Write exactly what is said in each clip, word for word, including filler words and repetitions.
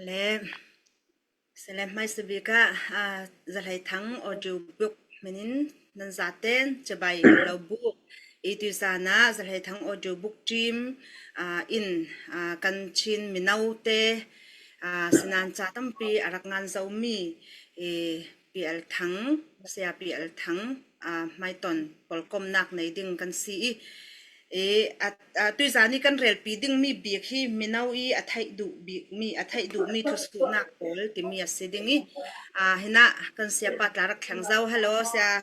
Le, sele hmaisa bik ah, ah, Zalhai Thang audio book hminin nan zaten cibai kan lo buk. I tuizan ah Zalhai Thang audio book team, ah, in, ah, kan Chin mino te, ah, sinan ca tampi a rak ngan zomi, eh, Pi Al Thang, Saya Pi Al Thang, ah, hmaiton pawlkomnak nei ding kan si i, eh, a, a, tuizan i kan relpi dingmi bik hi mino i a theih duh bikmi, a theih duhmi thusuhnak pawl timi a si ding i, ah, hinah kan siapa tla rak thleng zo. Hello, Saya.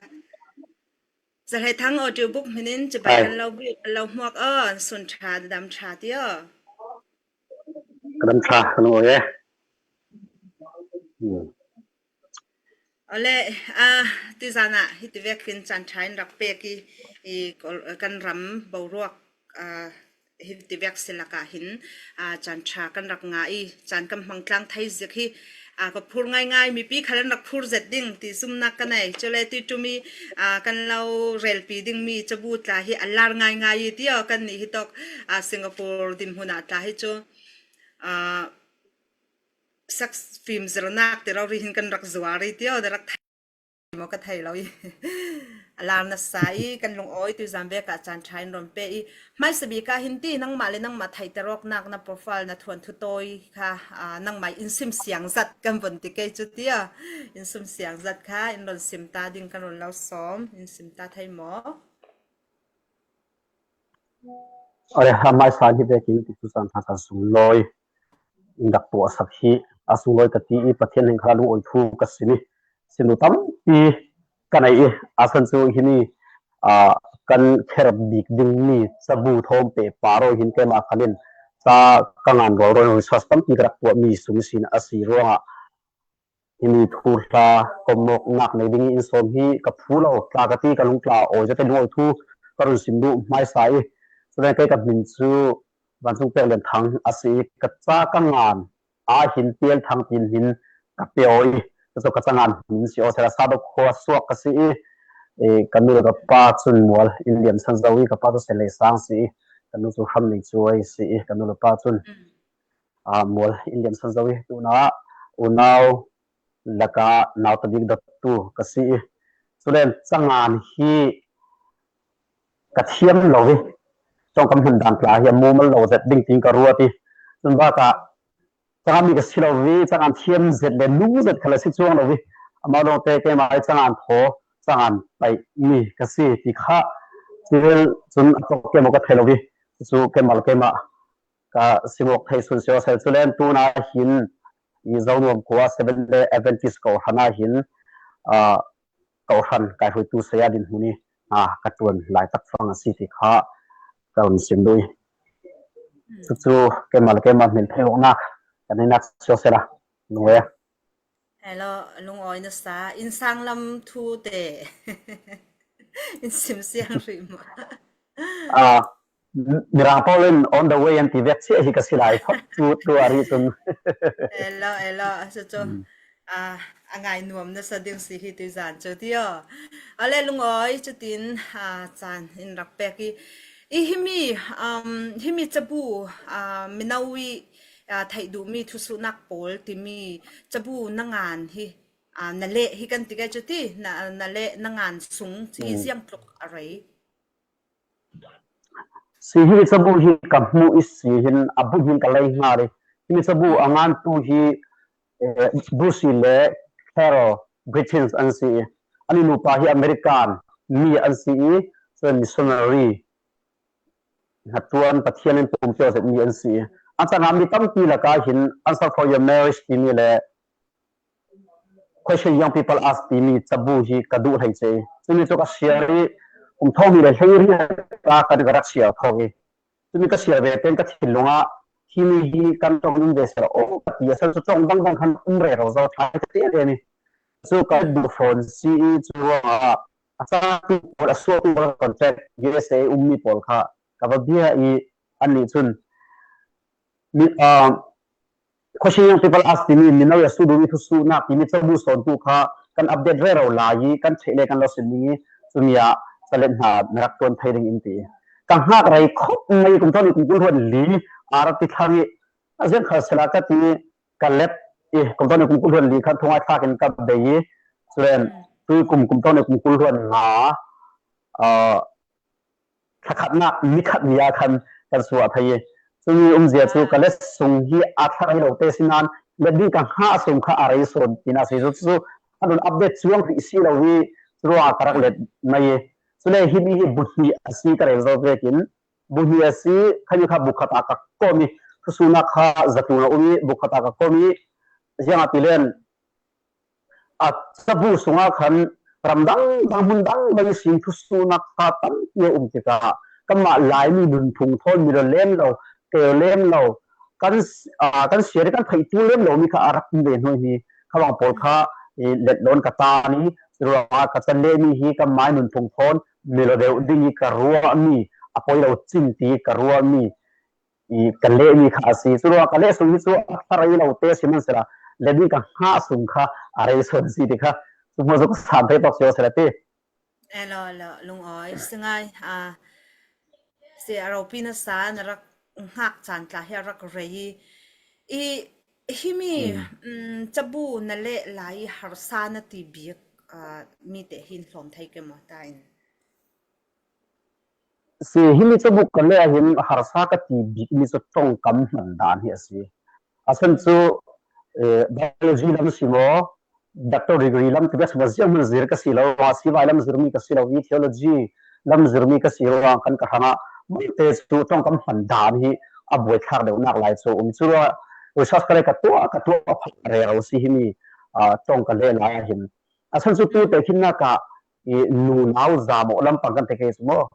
Zalhai Thang audio book hminin cibai kan lo buk, kan lo hmuak aw, sun ṭha, dam ṭha ti aw. Ka dam ṭha, ka lung awi e. Hmm. Awle, ah, tuizan ah hiti vekin caan ṭha in rak pek i, i kol-, kan ram boruak, ah, hiti vek si lakah hin, ah, caan ṭha kan rak ngah i, caan kan hmang tlang thei zik hi, ah, ka phur ngaingai, mipi khal an rak phur zet ding ti zumnak ka nei. Cule ti ṭum i, ah, kan lo relpi dingmi cabu tla hi a lar ngaingai i ti aw, kannih hi tawk, ah, Singapore dinhmun ah tla hi cu, ah, sex film zirnak ti rori hin kan rak zuar i ti aw, na rak thei maw ka thei lo i. A lar nasa i kan lungawi tuizan vek ah caan ṭha in rawn pe i. Hmaisa bik ah hin ti nangmah le nangmah theihter awknak na profile na thuanthu tawi kha, ah, nangmah in sim siang zat kan von ti kei cu ti aw. In sim siang zat kha in rawn sim ta ding kan rawn lo sawm. In sim ta thei maw? Awle, hamaisa hi vekin ti cu caan ṭha kan sunglawi in rak tuahsak hi a sunglawi ka ti i Pathian hnen kha lungawi thu ka sim i, sim duh tampi ka nei i, a san cu hini, ah, kan kher bik dingmi cabu thawm pehpar aw hin keimah khan in ca ka ngan rualrual research tampi ka rak tuahmi sung sin a si ruangah, himi thu hla komawknak nei ding i in sawm hi ka phu lo, tla ka ti, ka lungtla awi zate lungawi thu ka run sim duh hmaisa i. Cule kei ka hmin cu Vancung Pek Lian Thang a si i, ka ca ka ngan a hin Pial Thang tin hin ka pe aw i, ka cu ka ca ngan hmin si aw sela Sado khua suak ka si i, e, ka nu le ka pa cun Mual in liam san zo i, ka pa cu Selei Sang si i, ka nu cu Hram Nei Cuai si i, ka nu le pa cun, mm, aa, Mual in liam san zo i, tuna unau lakah nau ta bik dottu ka si i, culen cangan hi ka thiam lo i, cawngkam hmun dan tla hi a mumal lo zet ding tiin ka ruat i, cun bakah cangan mi ka si lo i, cangan thiam zet le nung zet khal a si cuang lo i, amah lawngte keimah i cangan thaw, cangan paih mi ka si ti kha, civil cun a tlawk keimah ka thei lo i, cu keimah le keimah ka simawk theih sun sio sel. Culen tuna hin i Zonuam khua Seventh Day Adventist kohhran ah hin, aa, kohhran kaihruaitu saya dinhmun i a ka tuan lai tak fang a si ti kha ka hun sim duh. Chu chu keimah le keimah hmel pheiawknak kan neinak siausela, lungawia. Hello, lungawi nasa, innsang lam thu te in sim siang rih maw? Ah, Mirang pawl in on the way an ti vek chiah hi ka si lai phot tu, tu a rih cun. Hello, hello, chu chu. Ah, a ngai nuam nasa ding si hi tu zan chu ti aw. A le lungawi chutin, ah, caan in rak pek i, i himi, um, himi cabu, ah, mino i, ah, theih duhmi thusuhnak pawl timi cabu na ngan hi, ah, na leh hi kan ti kai cu ti, na, na leh na ngan sung ci ziang tluk a rei. Si hi cabu hi ka hmuh i si hin a bunh hin ka lei hnga rih. Himi cabu a ngantu hi, eh, Bruce le Carol Griffiths an si i, an i nupa hi American mi an si i, cun missionary hna tuan Pathian in pumpiau zet mi an si i, an cangah mi tampi lakah hin Answer for Your Marriage timi le Question Young People Ask timi cabu hi ka duh hlei ce i, cumi cu ka siar i, kum thawng hnih le hleiriat ah kan ka rak siar thawk i, cumi ka siar ve tein ka thinlung ah himi hi kan ṭong in ve seh law, ka ti a, cu ṭong dangdang khan um rero zo ṭha ka ti reng i, cu ka duh fawn si i, cu ruangah a catu pawl, a suahtu pawl, contract U S A ummi pawl kha ka va bia i, annih cun mi, ah, Question Young People Ask timi mino i a suh duhmi thusuhnak timi cabu sawntu kha kan update rero lai i kan theih le kan lo sim ding i, cumi ah calet hna na rak tuan thei ding in ti. Ka hngak rei khop mai, kum thawng hnih kum kul hluan li a rak ti thlang i, a ziang khal sela ka ti i, ka let i, kum thawng hnih kum kul hluan li khan thungai thlak in ka bei i, culen tui kum, kum thawng hnih kum kul hluan nga, ah, thlakhatnak nikhat ni ah khan kan suah thei i, cumi umzia cu ka let sung hi a thla rei lo te si nain, let ding ka hngah sung kha a rei sawn tinak si cu, cu a nun update cuang rih si lo i, cu ruangah ka rak let mai i, cule himi hi buhnih a si ka rel zo vekin, buhnih a si, kha ni kha bukhat ah ka kom i, thusuhnak kha zatlung a um i, bukhat ah ka kom i, ziangahtile a cabu sungah khan ram dang dang, hmun dang dang ihsin thusuhnak kha tampi a um tikah, kanmah Laimi nunphung thawn milo lem lo, keo lem lo, kan, aa, kan siar i kan theihtu lem lomi kha a rak um ve hnu hi, khavang pawl kha i let lawn ka taan i, curuangah ka can lehmi hi kanmah nunphung thawn milo deuh ding i ka ruahmi, a poi lo cin ti ka ruahmi i ka lehmi kha a si. Curuangah ka leh sung hi cu a thla rei lo te si hmanhsehla, let ding ka hngah sung kha a rei sawn si ti kha cu hmuah cu ka san thei tawk si sehla ti. Elo, elo, lungawi si ngai. A si a ropi na sa na rak hngak caan tla hi a rak rei i, i himi, mm, cabu na leh lai i harsa na ti bik, a, mi te hin hlawm thei ke maw ta in? Si, himi cabu ka leh ah hin harsa ka ti bikmi cu ṭongkam hman dan hi a si. A san cu, eh, biology lam si maw, doctor degree lam ti bek si maw, zianghman zir ka si lo, a sivai lam zirmi ka si lo i, theology lam zirmi ka si ruang khan ka hrangah malte cu ṭongkam hman dan hi a buaithlak deuhnak lai cu um. Curuangah research ka leh ka tuah, ka tuah a pha rero si himi, ah, ṭong ka leh lai ah hin. A san cu tu te khinnak ah i nunau zamawh lampang kan ti ke cu maw?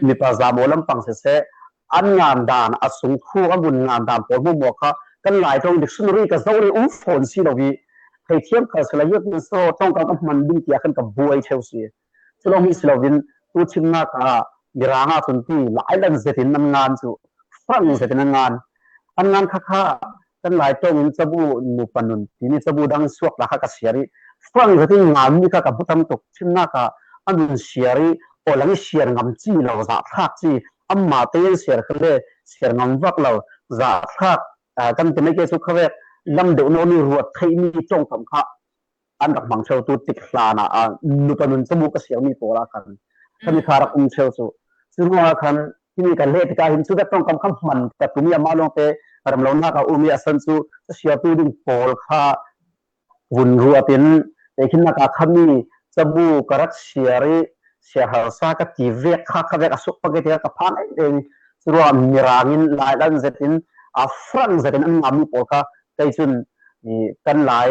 Mipa zamawh lampang siseh, an ngan dan, a sungkhuk, a vun ngan dan pawl hmuahhmuah kha kan Lai ṭong dictionary ka zoh le um fawn si lo i, theithiam khal sila yot min so ṭongkam ka hman ding tiah khan ka buai ṭheu si. Cu lawng hi si loin tu thimnak ah Mirang ah cun ti lailan zetin an ngan cu, frang zetin an ngan. An ngan kha kha kan Lai ṭong in cabu nupa nun timi cabu dang suak la kha ka siar i, frang zetin nganmi kha ka hmu tam tuk. Thimnak ah a nun siar i, aw lang i siar ngam ci lo, zahthlak ci, anmah te in siar kha le siar ngam vak lo, zahthlak, aa, kan ti mai ke cu kha vek lam deuh nawn i ruat theihmi ṭongkam kha an rak hmang ṭheu tu tik hlan ah, aa, nupa nun cabu ka siarmi pawl ah khan. Khami kha rak um ṭheu cu. Curuangah khan himi ka leh tikah hin cu vek ṭongkam kha hman ka tum i, amah lawngte ram lonak a um i, a san cu ka siartu ding pawl kha vun ruat in, te khinnak ah khami cabu ka rak siar i, siar harsa ka ti vek kha, kha vek a suk pah ke tikah ka phan ei ei. Curuangah Mirang in lailan zetin, a frang zetin an nganmi pawl kha kei cun i kan Lai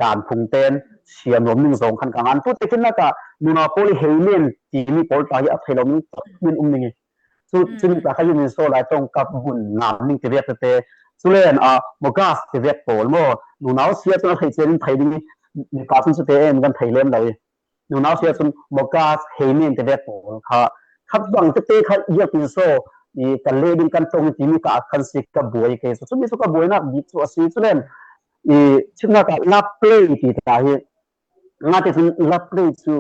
dan phung tein siam lawm ning zawng khan ka ngan. Tute khin nak a nunau pawl i hei nen timi pawl ta hi a thei lo ning tak min um ning i. Chu chu ni ta kha i min so lai tawng kap bun ngam ning ti vek te te. Chu len a mogas ti vek pawl maw, nunau sia chun a thei chen in thei ding i, mipa chun chu te em kan thei lem lo i. Nunau sia chun mogas hei nen ti vek pawl kha khat bang te te kha i a min so i ka le ding kan tawng i timi ka a khan si ka buai ke. Chu chu mi chu ka buai nak bik chu a si chu len i chimna ka love play ti ta hi. Nga te chun love play chu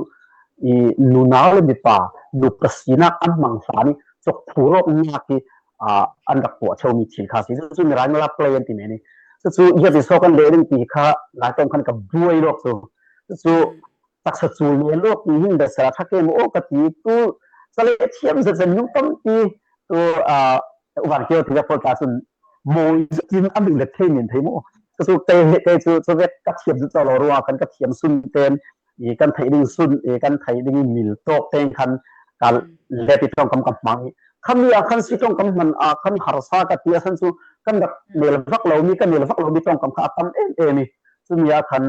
i nunau le mipa nupa sinak an mang hlan i chok phu rawk nak i, a, an rak puah cheu mi thil kha si chu chu mi rai love play an ti mai ni. Chu chu i a ti so kan le ding ti kha lai tawng khan ka buai lawk chu. Chu chu taksa chu le lawk ti hin da sa tha ke mo ka ti tu sa le thiam sa sa nu tam ti tu, a, van kio ti ka pol ta chun mo i chu tin a min le thei min thei mo. Chu chu te te chu chu vek ka thiam chu lo ruang kan ka thiam sun ten i kan thei ding sun i kan thei ding i mil tawk teng khan ka le ti tawng kam kam mang i. Khami a khan si tawng kam man a khan harsa ka ti a san chu kan dak nel vak lo mi, kan nel vak lo mi tawng kam kha a tam em em i. Chu mi a khan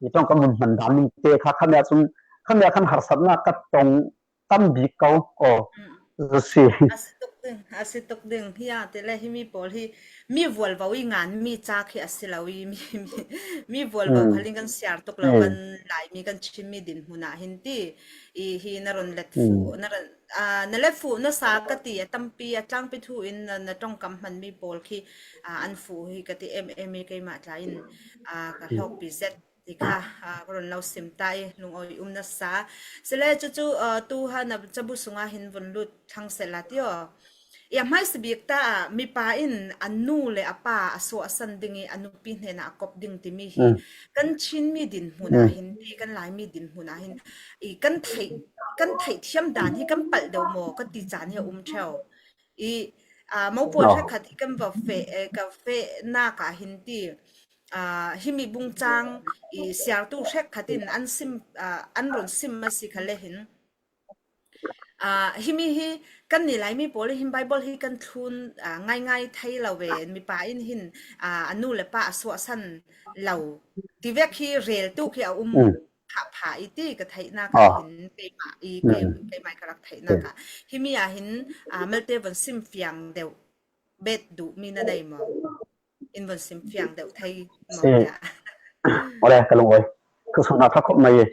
i tawng kam man dan ning te kha khami a chun khami a khan harsatna ka tawng tam bik kau. Aw, si. A si tuk ding, a si tuk ding. Hi a te le hi mi pawl hi mi vual vau i ngan mi chak hi a si lo i mi mi mi vual vau khalin kan siar tuk lo kan lai mi kan chin mi din hmuna hin ti i hi na ron let fu na ron a na let fu na sa ka ti a tampi a tlangpi thu in na, na tawng kam man mi pawl khi a an fu hi ka ti em em i keima tla in a ka hlawk pi zet ti kha a ka ron lo sim ta i lungawi um na sa. Sile chu chu a tu ha na chabu sunga hin vun lut thang se la ti aw. I a hmaisa bik ta a mipa in a nu le a pa a suah a san ding i a nupi hnena a kop ding ti mi hi kan chin mi din hmuna hin ti kan lai mi din hmuna hin i kan thei kan thei thiam dan hi kan pal deuh maw ka ti chan hi a um theu. I a mopawl hre khat hi kan va fe ka fe na ka hin ti a himi bungchang i siar tu hre khat in an sim a an ron sim ma si kha le hin. A himi hi kan ni lai mi pawl hin Bible hi kan thlun a ngai ngai thei lo ve mipa in hin a a nu le pa a suah san lo ti vek hi rel tu khi a um pha pha i ti ka theihna ka hin keima i keima ka rak theihna ka himi a hin a malte von sim fiang deuh bet duh mi na nei maw? In von sim fiang deuh thei maw? Ole ka lung oi ka suna tha khop mai.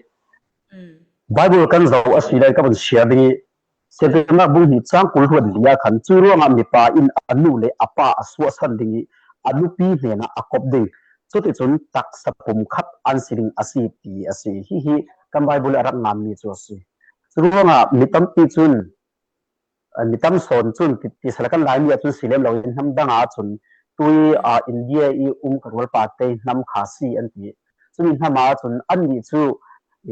Bible kan zo a si lai ka von share ding i Setena bung hi chang kul huat lia khan chu ruanga mipa in a nu le a pa a suah san ding i a nupi hnena a kop ding. Chuti chun taksa pum khat an si ding a si ti a si hi hi kan Bible a rak ngan mi chu a si. Chu ruanga mi tampi chun a, mi tam sawn chun ti, ti sala kan lai mi a chun si lem lo in hnam dang a chun tui a India i um ka rual pa te hnam kha si an ti. Chumi hnam a chun an ni chu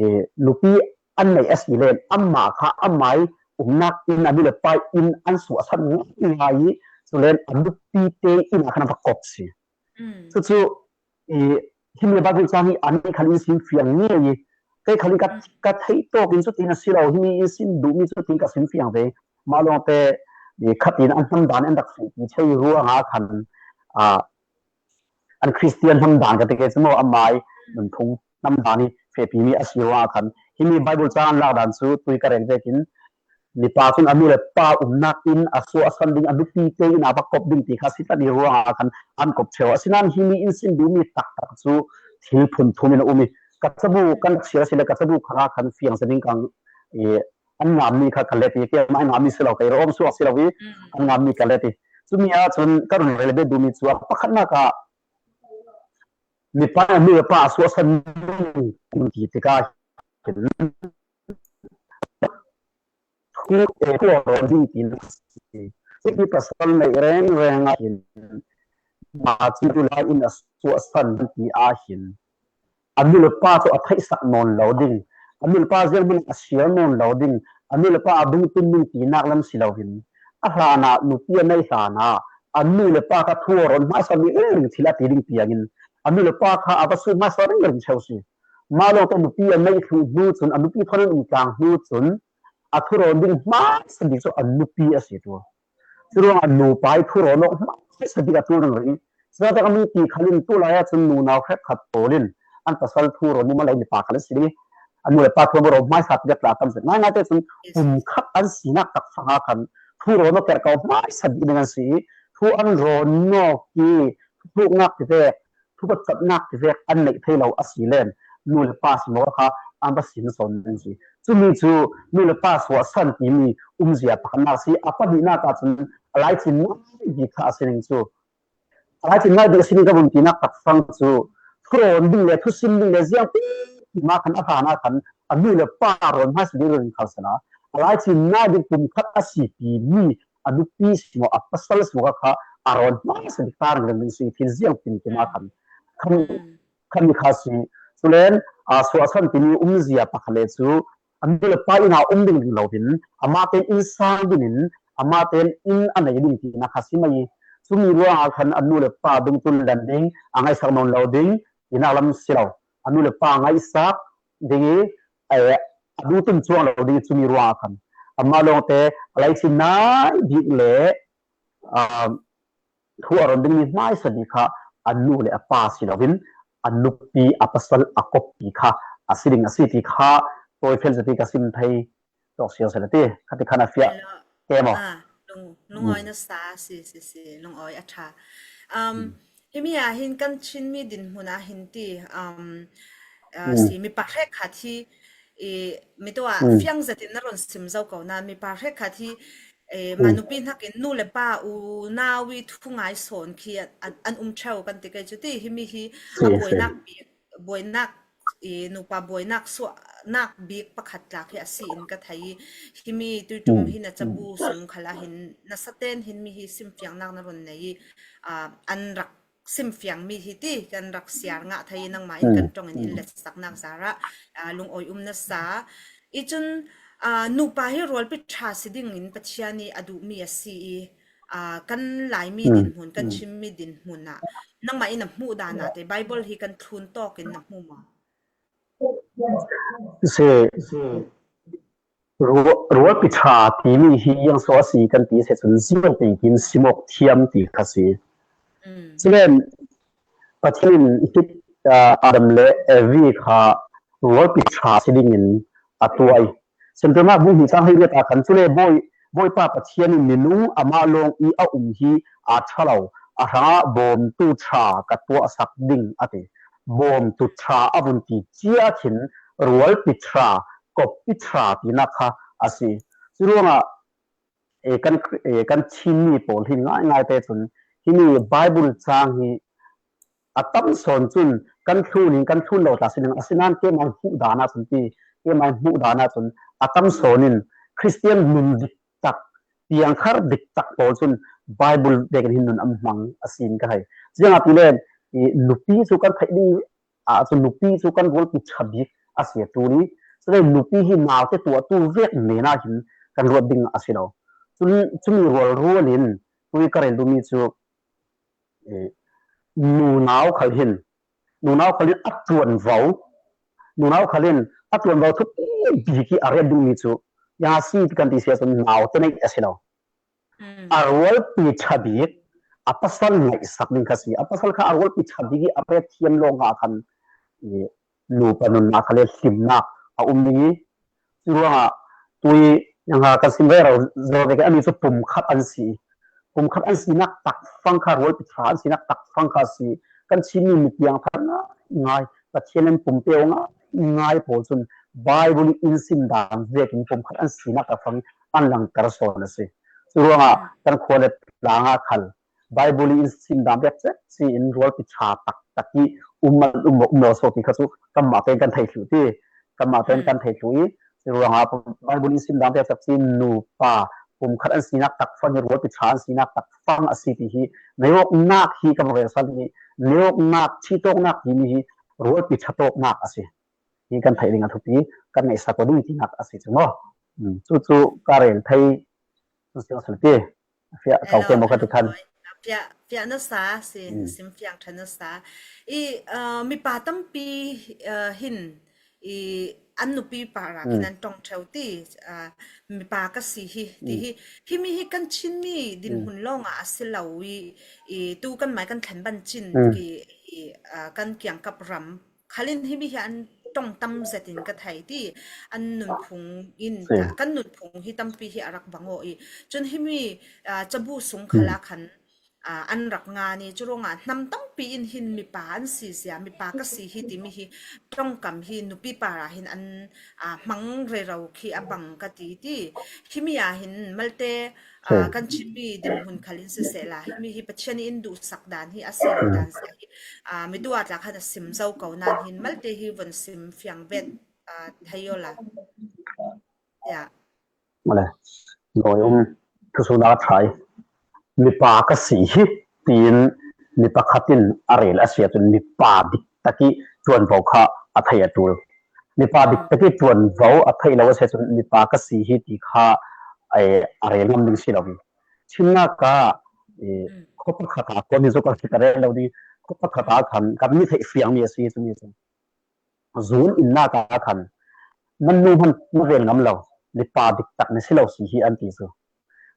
e, nupi an nei a si lem ama kha amai umnak in a nu le pa in an suah san ngai i chu len a nupi te in a khan a va kop si. Chu chu i himi Bible chang hi a ni khan in sim fiang nge i kei khan in ka ka thei tawk in chu tin a si lo himi in sim duh mi chu tin ka sim fiang ve. Malawng te i khat in an hnam dan an rak fih ti thei ruang a khan a an Christian hnam dan ka te ke chu maw amai nun phung hnam dan i feh pi mi a si ruang a khan himi Bible chang an lak dan chu tui ka rel vekin mipa chun a nu le pa umnak in a suah a san ding a nupi te in a va kop ding ti kha si tlat i ruang a khan an kop cheu. Asinan himi in sin duh mi taktak chu thil phun thum in a um i ka chabu kan rak sial a si le ka chabu kha khan fiang sa ding kang i an ngam mi kha ka let i keimah an ngam mi si lo kei rawm suak si lo i an ngam mi ka let i chumi a chun ka run rel be duh mi chu a pakhatnak ah mipa a nu le pa a suah a san ding ti tikah hin thu e thu a rawn ding ti na si. Hiti pasal neih reng reng ah hin ma chu tu lai in a suah a san ti ah hin a nu le pa chu a theihsak nawn lo ding, a nu le pa ziang hmun a sial nawn lo ding, a nu le pa a dungtum ding tinak lam si lo hin a hlanah nupi a nei hlanah a nu le pa kha thu a rawn hmaisa mi reng reng thil a ti ding piangin a nu le pa kha a va sut hmaisa reng reng cheu si. Mah lawngte nupi a neih thluh hnu cun a nupi thawn an um tlang hnu cun a thurawn ding hmaisa bik cu a nupi a si tu. Curuangah nupa i thurawn awk hmaisa bik a ṭul ringring. Cucaah a mi ti khalin tu lai ahcun nunau hrekkhat pawl in an pasal thu rawn mumal lo mipa khat an si ding i, a nu le pa thu an rawn hmaisa ti vek tla a tam zet ngaingai te chun, pum khat an sinak tak fanga khan thu rawn kerh kau hmaisa bik ding an si i, thu an rawn nawk i, thutluknak ti vek, thu ka chatnak ti vek an neih thei lo a si len, nu le pa si maw kha an va sin sawn ding si. Chumi chu nu le pa suahsan timi umzia pakhatnak si, a pahnihnak ah chun a lai chin nai bik kha a si ding chu. A lai chin nai bik a si ding ka vun tinak tak fang chu, thu rawn ding le thu sim ding le ziang pi ma khan a hlan a khan a nu le pa rawn hmaisa ding rawn khalsan a, a lai chin nai bik pum khat a si timi a nupi si maw, a pasal si maw kha kha a rawn hmaisa dik tar reng reng si thil ziang pin ti ma khan. Khan, khan ni kha si. Chulen, a, suahsan timi umzia pakhat le chu, a nu le pa ina um ding ding lo hin, ama ten in sang ding in, ama ten in a nei ding tina kha si mai. Chumi ruangah khan a nu le pa dungtun dan ding, a ngaihsak nawn lo ding, ina lam si lo. A nu le pa ngaihsak ding i, eh, a dungtun chuang lo ding i chumi ruangah khan. Ama lawngte, a lai chin nai bik le, ah, thu a rawn ding mi hmaisa bik kha a nu le a pa si lovin, a nupi, a pasal, a kawppi kha a si ding a si ti kha tawi fel zet i ka sim thei tawk si lo se la ti. Khati khan a fiah te maw? Ah, lung, lungawi nasa, si, si, si, lungawi a ṭha. Um, himi ah hin kan Chin mi dinhmun ah hin ti, um, ah, si, mipa hrekkhat hi, i, mi tu ah fiang zetin na rawn sim zo ko na, mipa hrekkhat hi, eh, ma nupi hnakin nu le pa unau i thu ngai sawn khi an, an, an um theu kan ti kei chu ti, himi hi a buainak bik, buainak, i, nupa buainak suahnak bik pakhat tlak hi a si in ka thei i, himi tuitum hi na chabu sung khala hin nasa ten hin mi hi simfiangnak na rawn nei i, ah, an rak simfiang mi hi ti kan rak siar ngah thei i, nangmah in kan ṭawng in in letsaknak zarah, ah, lungawi um nasa. I chun, ah, nupa hi rualpi ṭha si dingin Pathian i a duh mi a si i, ah, kan Laimi dinhmun, kan Chin mi dinhmun ah nangmah in a hmuh dan ah te Bible hi kan thlun tawk in na hmu maw? Si, rualpi ṭha timi hi iang so a si kan ti se chun ziang pengin simawk thiam ti kha si. Chulen Pathian in hi, ah, Adam le Evi kha rualpi ṭha si dingin a tuai. Santirnak bung hnih chang hleiriat ah khan chule Bawi, Bawipa Pathian in minung amah lawng i a um hi a ṭha lo, a hrangah bawmtu ṭha ka tuahsak ding a ti. Bawmtu ṭha a vun ti chiah khin rualpi ṭha, kawppi ṭha tinak kha a si. Churuangah, e, kan, e, kan Chin mi pawl hin ngaingai te chun himi Bible chang hi a tam sawn chun kan thlun in kan thlun lo tla si ding, asinan keimah hmuh dan ah chun ti, keimah hmuh dan ah chun a tam sawn in Kristian nun dik tak, piangthar dik tak pawl chun Bible vekin hin nun an hmang a si in ka hei. Ziangahtile, i, nupi chu kan theih ding ah chun nupi chu kan rualpi ṭha bik a si a tuni. Chule nupi hi naute tuahtu vek nena hin kan ruat ding a si lo. Chun, chumi rual rualin tui ka rel duhmi chu, eh, nunau khal hin, nunau khal hin a ṭuanvo, nunau khal hin a ṭuanvo thupi bik i a ret duhmi chu, iang a si kan ti sia chun naute nei a si lo. A rualpi ṭha bik, a pasal ngaihsak ding kha si. A pasal kha a rualpi ṭha bik i a ret thiam lawngah khan, i, nupa nunna kha le hlimnak a um ding i, churuangah tui, iang a kan sim rero zo vek, ani chu pum khat an si. Pum khat an sinak tak fang kha rualpi ṭha an sinak tak fang kha si. Kan Chin mi mi piangthar ngai, Pathian in pum pe ngai, ngai pawl chun Bible in sim dan vekin pum khat an sinak tak fang an langkar sawn a si. Churuangah kan khua le tlangah khal Bible in sim dan vek chet si in rualpi ṭha tak tak i um, um, um lo saw ti kha chu kanmah ten kan thei thluh ti, kanmah ten kan thei thluh i, churuangah Bible in sim dan vek chet si nupa pum khat an sinak tak fang hi rualpi ṭha an sinak tak fang a si ti hi, neiawknak hi kan rel sal hi, neiawknak, ṭhihtawknak timi hi rualpi ṭha tawknak a si. Hi kan theih ding a thupi, kan ngaihsak aw ding tinak a si chu maw? Chu chu ka rel thei, chu si a si ti. Fiah kau ke maw ka ti khan. Fiah, fiah nasa, si, simfiang ṭha nasa. I, ah, mipa tampi, ah, hin, i, an nupi parah khin an ṭawng theu ti, ah, mipa ka si hi, ti hi. Himi hi kan Chin mi dinhmun lawngah a si lo i, i, tu kan mai kan thlen ban chin ki, i, ah, kan kiangkap ram khalin himi hi an ṭong tam zetin ka thei ti, an nunphung in, kan nunphung hi tampi hi a rak vang aw i, cun himi, aa, cabu sung khalah khan, aa, an rak ngan i, cu ruangah hnam tampi in hin mipa an si zia, mipa ka si hi timi hi ṭongkam hi nupi parah hin an, aa, hmang rero khi a bang ka ti ti. Himi ah hin malte, aa, kan chimmi dinhmun khal in sisehla, himi hi Pathian in duhsak dan hi a si lo dan zia hi, aa, mitu ah tla khan a sim zo ko nan hin malte hi von sim fiang vet, aa, thei aw la. Ya. Male. Noi um, thusuhnak a ṭha i. Mipa ka si hi, tiin mi pakhat in a rel a si ahcun mipa dik tak i ṭuanvo kha a theih a ṭul. Mipa dik tak i ṭuanvo a theih lo a si ahcun mipa ka si hi ti kha, eh, a rel ngam ding si lo. Chimnak ah, eh, khua pakhat ah, khuami cu ka si ka rel lo ding, khua pakhat ah khan kan mi theih fiangmi a si cu mi cu. Zu in innak ah khan, nan nu hmanh na rel ngam lo, mipa dik tak na si lo si hi an ti cu.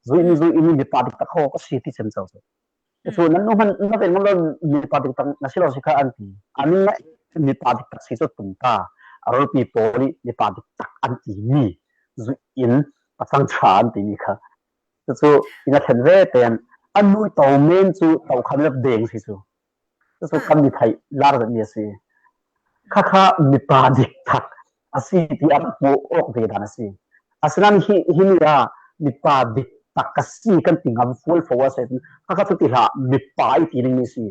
Zu in, zu in mipa dik tak ho ka si ti ciamco cu. Cu nan nu hmanh na rel ngam lo, mipa dik tak na si lo si kha an ti. An in mipa dik tak si cu tum ta, a rolpi pawl i mipa dik tak an timi zu in a cang ṭha an timi kha. Cucu in a thlen ve tein a nu to men cu to kha mi rak deng si cu. Cucu kan mi theih lar zetmi a si. Khakha mipa dik tak a si ti a rak hmuh awk ve dan a si. Asinain hi, hi ni ah mipa dik tak ka si kan ti ngam fual fo a si. Khakha cu ti hlah mipa i ti ning mi si.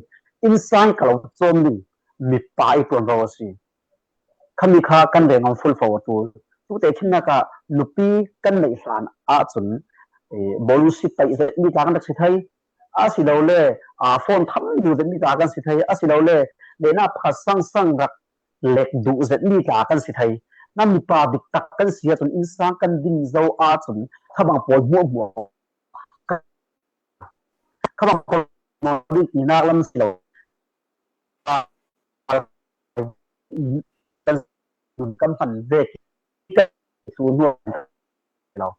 Innsang ka lo cawm ding mipa i tuan ro a si. Khami kha kan rel ngam fual fo a ṭul. Tute thimnak ah nupi kan neih hlan ahcun, eh, bawlu si taih zetmi tla kan rak si thei. Asilole, ah, phone tham duh zetmi tla kan si thei. Asilole, lehnak pakhat sangsang rak lek duh zetmi tla kan si thei. Na mipa dik tak kan si ahcun innsang kan din zo ahcun khabang pawl hmuahhmuah kha bang kholh ding tinak lam si lo. Kan, kan hman ve tu hnu lo.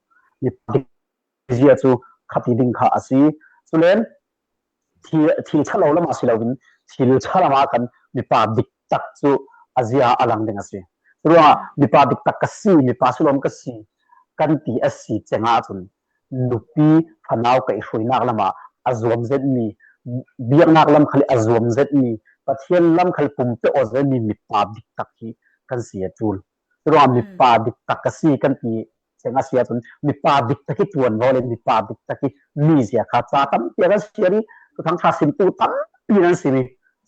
Zia cu khati ding kha a si. Culen thil, thil ṭha lo lam ah si loin thil ṭha lam ah khan mipa dik tak cu a zia a lang ding a si. Curuangah mipa dik tak ka si, mipa sulawm ka si kan ti a si cengah cun nupi fanau kaihhruainak lamah a zuam zetmi, biaknak lam khal a zuam zetmi, Pathian lam khal pumpe aw zetmi mipa dik tak hi kan si a ṭul. Curuangah mipa dik tak ka si kan ti ceng a si ahcun mipa dik tak hi ṭuan vaw le mipa dik tak hi mi zia kha ca tampi a kan si a ri, Thuthang ṭha simtu tampi nan si mi.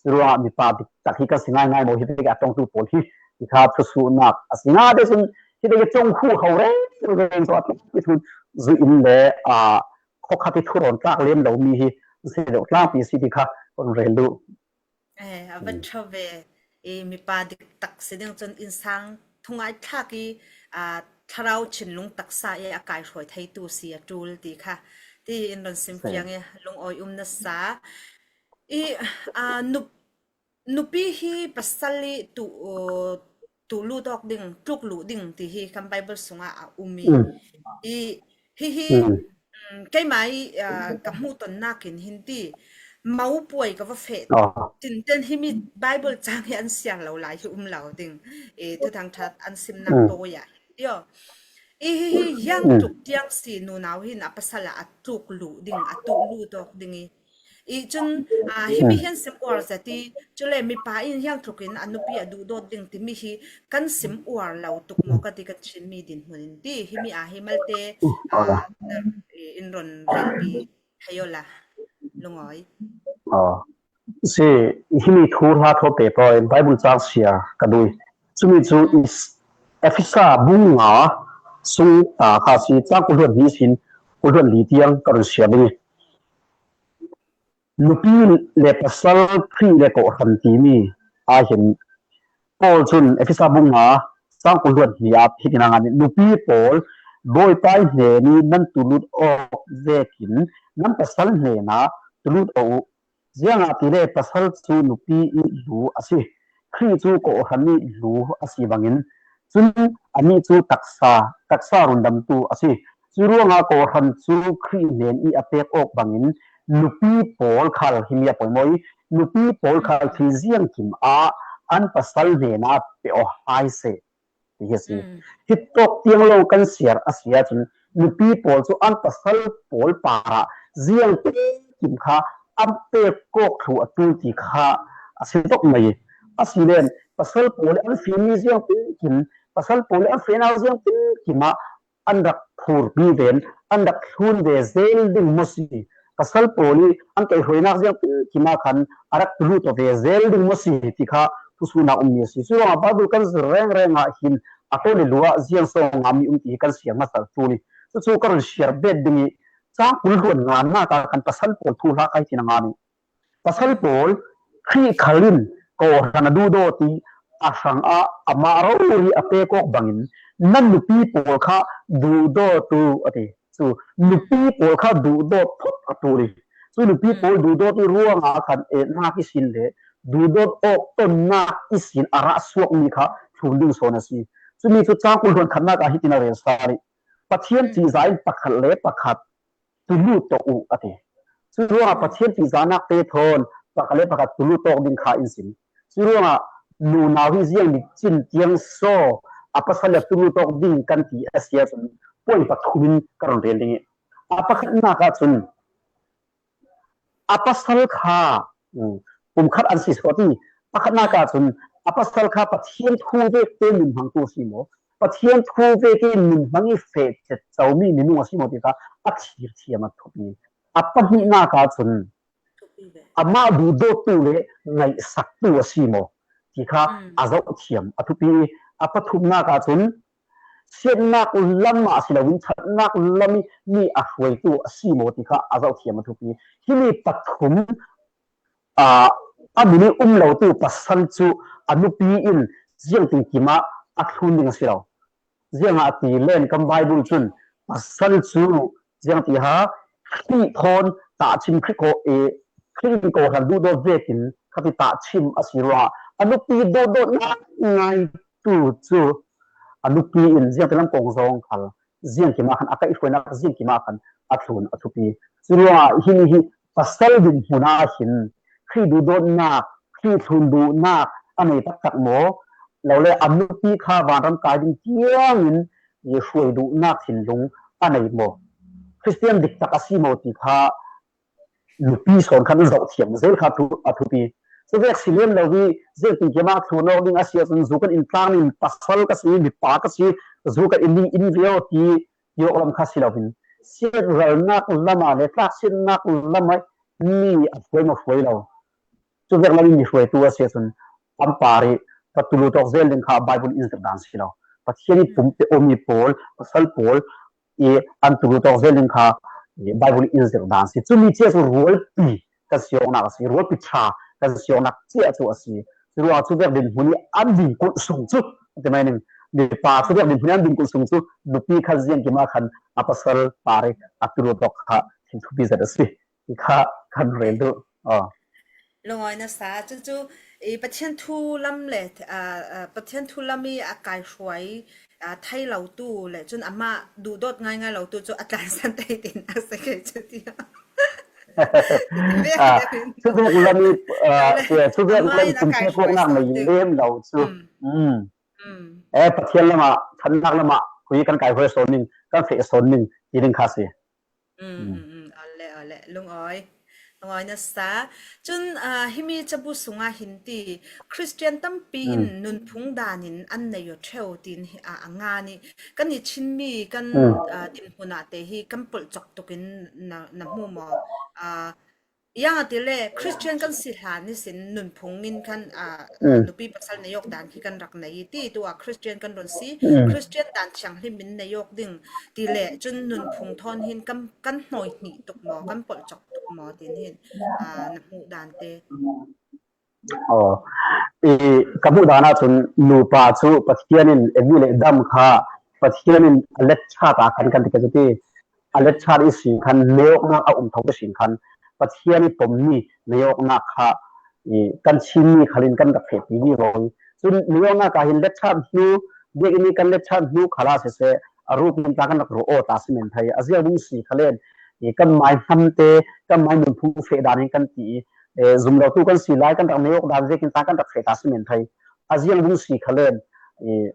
Curuangah mipa dik tak hi kan si ngaingai maw, hi bik a ṭongtu pawl hi, hi kha thusuhnak a si. Nga te cun hi bik a ṭong khu ho reng reng cu a tlak i thu zu in le, aa, khawkhat i thu rawn tlak lem lo mi hi si deuh tlangpi si ti kha kan rel duh. Eh, a va ṭha ve. I mipa dik tak si ding cun innsang thungai thlak i, aa, thlarau thinlung taksa i a kaihruai theitu si a ṭul ti kha ti in rawn sim fiang i lungawi um nasa. I, aa, nup nupi hi pasal i tu, uh, tu lut awk ding, tluk luh ding ti hi kan Bible sungah a um i. I, hi hi, um, keimah i, uh, ka hmuh tonnak in hin ti, mo puai ka va feh tinten himi Bible cang hi an siar lo lai hi um lo ding. I, Thuthang ṭha an simnak tawi ah hin ti aw. I hi hi hiang tluk tiang si nunau hin a pasal ah a tluk luh ding, a tu lut awk ding i. I cun, aa, himi hi an sim uar zet i, cule mipa in hiang tlukin a nupi a duhdawt ding timi hi kan sim uar lo tuk maw ka ti kan Chinmi dinhmun in ti. Himi ah hi malte, aa, in rawn relpi thei aw la, lungawi. Si, himi thu hla thawh te pawl Bible cang sia ka dui. Cumi cu Efesa bung nga sung ta kha si, cang kul hluan hnih sin kul hluan li tiang ka run sia ding i. Nupi le pasal Khrih le kawhhran timi ah hin Paul cun Efesa bung nga cang kul hluan hnih ah hitin a ngan i, nupi pawl, Bawipa i hnen i nan tulut awk vekin nan pasal hnenah tulut aw uh. Ziangahtile pasal cu nupi i lu a si, Khrih cu kawhhran i lu a si bangin, cun anih cu taksa, taksa rundamtu a si. Curuangah kawhhran cu Khrih hnen i a pek awk bangin nupi pawl khal, himi a poimaw i, nupi pawl khal thil ziangkim ah an pasal hnena pe aw hai se ti hi a si. Hi tawk tiang lo kan siar a si ahcun nupi pawl cu an pasal pawl parah ziang tekim kha an pek kawk thlu a ṭul ti kha a si tuk mai. Asile pasal pawl an fehmi ziang tekim, pasal pawl an fehnak ziang tekim ah an rak phurpi ven, an rak thlun ve zel ding maw si? Pasal pawl i an kaihhruainak ziang tekim ah khan a rak tulu tawh ve zel ding maw si ti kha thusuhnak ummi a si. Curuangah Baibal kan zir rengreng ah hin a tawn le lu ah ziang so ngami um ti hi kan siar hmasa ṭul i, cucu ka run siar bet ding i, cang kul hluan nganak ah khan pasal pawl thuhla kai tina ngan i, pasal pawl Khrih khal in kawhhran a duhdawt i a hrangah amah rori a pek awk bangin nan nupi pawl kha duhdawt uh a ti. Cu nupi pawl kha duhdawt phawt a ṭul i, cu nupi pawl duhdawt i ruangah khan etnak ihsin le duhdawt awk tonnak ihsin a rah suakmi kha thlun ding sawn a si. Cumi cu cang kul hluan khatnak ah hitin a rel sal i, Pathian cihza in pakhat le pakhat tulu tawk uh a ti. Curuangah Pathian cihzanak te thawn pakhat le pakhat tulu tawk ding kha in sim. Curuangah nunau hi ziang nih cin tiang so a pasal le tulu tawk ding kan ti a si ahcun point pathum in ka run rel ding i, a pakhatnak ahcun a pasal kha, um, pumkhat an si sawt i, pakhatnak ahcun a pasal kha Pathian thu vek te nun hmangtu a si maw? Pathian thu vek i nun hmang i feh cet comi minung a si maw ti kha a thir thiam a thupi. A pahnihnak ahcun amah duhdawttu le ngaihsaktu a si maw ti kha a zoh thiam a thupi i, a pathumnak ahcun siatnak lam ah si loin ṭhatnak lam i mi a hruaitu a si maw ti kha a zoh thiam a thupi. Himi pathum, aa, a min i um lotu pasal cu a nupi in ziangtinkim ah a thlun ding a si lo. Ziangahtile kan Baibal cun pasal cu ziangtiha Khrih thawn tahchim Khrih ko-, eh, Khrih in kawhhran duhdawt vekin khati tahchim a si ruangah a nupi dawtdawtnak ngaitu cu a nupi in ziangtilam kong zong khal ziangkim ah khan a kaihhruainak ziangkim ah khan a thlun a thupi. Curuangah himi hi pasal dinhmun ah hin Khrih duhdawtnak, Khrih thlun duhnak a nei taktak maw? Lole a nupi kha vanram kai ding tiangin i hruai duhnak thinlung a nei maw? Khristian diktak a si maw ti kha nupi sawn khan zoh thiam zel kha thu, a thupi. Cuvek si lian lo i ziangtinkim ah thlun awk ding a si ahcun zu kan in tlang in pasal ka si, mipa ka si, zu kan in ding in viau ti ti awk lam kha si loin siatralnak lam ah le tlaksiatnak lam ah mi a hruai maw hruai lo. Cuvek lam i mi hruaitu a si ahcun an par i ka tulu tawk zel ding kha Baibal in zirh dan si lo. Pathian i pumpe awmi pawl, pasal pawl i an tulu tawk zel ding kha i Baibal in zirh dan si. Cumi cia cu rualpi kan si awknak a si, rualpi ṭha kan si awknak cia cu a si. Curuangah cuvek dinhmun i an dinkulh sung cu, a ti mai ning, mipa cuvek dinhmun i an dinkulh sung cu nupi khan ziangkim ah khan a pasal par i a tulu tawk kha thil thupi zet a si. Ti kha kan rel duh. Aw. Lungawi nasa, cucu i Pathian thu lam le, aa, aa, Pathian thu lam i a kaihruai, aa, thei lotu le cun amah duhdawt ngaingai lotu cu a tlansan tei tin a si kei cu ti. Ah, cuvek lam i, ah, cuvek lam i pumpe kawknak na lem lo cu. Mm. Eh, Pathian lamah, ṭhatnak lamah, khui kan kaihruai sawn ning, kan feh sawn ning, ti ding kha si. Mm, mm, mm. Awle, awle. Lungawi. Lungawi nasa. Cun, ah, himi cabu sungah hin ti, Khristian tampi in nunphung dan in an nei aw ṭheu, tiin hi, ah, a ngan i kan i Chinmi kan, ah, dinhmun ah te hi kan polh cawk tuk in na, na hmu maw? Ah, ziangahtile Khristian kan si hlan ihsin nunphung in kan, ah, nupi pasal nei awk dan khi kan rak nei i ti tu ah Khristian kan run si. Khristian dan thianghlim in nei awk ding ti le cun nunphung thawn hin kan, kan hnawi hnih tuk maw, kan polh cawk tuk maw, tin hin, aa, na hmuh dan te. Aw, i, ka hmuh dan ahcun nupa cu Pathian in Evi le Adam kha Pathian in a letchat ah khan kan ti kha cu ti, a letchat ihsin khan neiawknak a um thok ihsin khan Pathian i pommi neiawknak kha i kan Chinmi khal in kan rak fehpi vivo i. Cun neiawknak ah hin letchat hnu, biakinn i kan letchat hnu khal ah siseh, a ruh pum tla kan rak ruh aw ta si men thei. A ziang ding si khal in i kan mai hnam te, kan mai nunphung feh dan in kan ti i, eh, zum lotu kan si lai kan rak neiawk dan vekin tla kan rak feh ta si men thei. a ziang bung si kha len, i,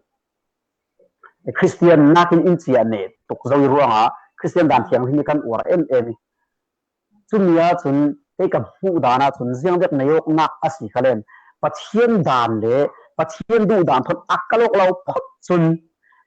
Christian nakin in chia ne tuk zo i ruanga, Christian dan thiang hi kan uar em em i. Chumi a chun, kei ka hmuh dan a chun, ziang vek nei awknak a si kha len, Pathian dan le Pathian duh dan thawn a kalawk lo phot chun,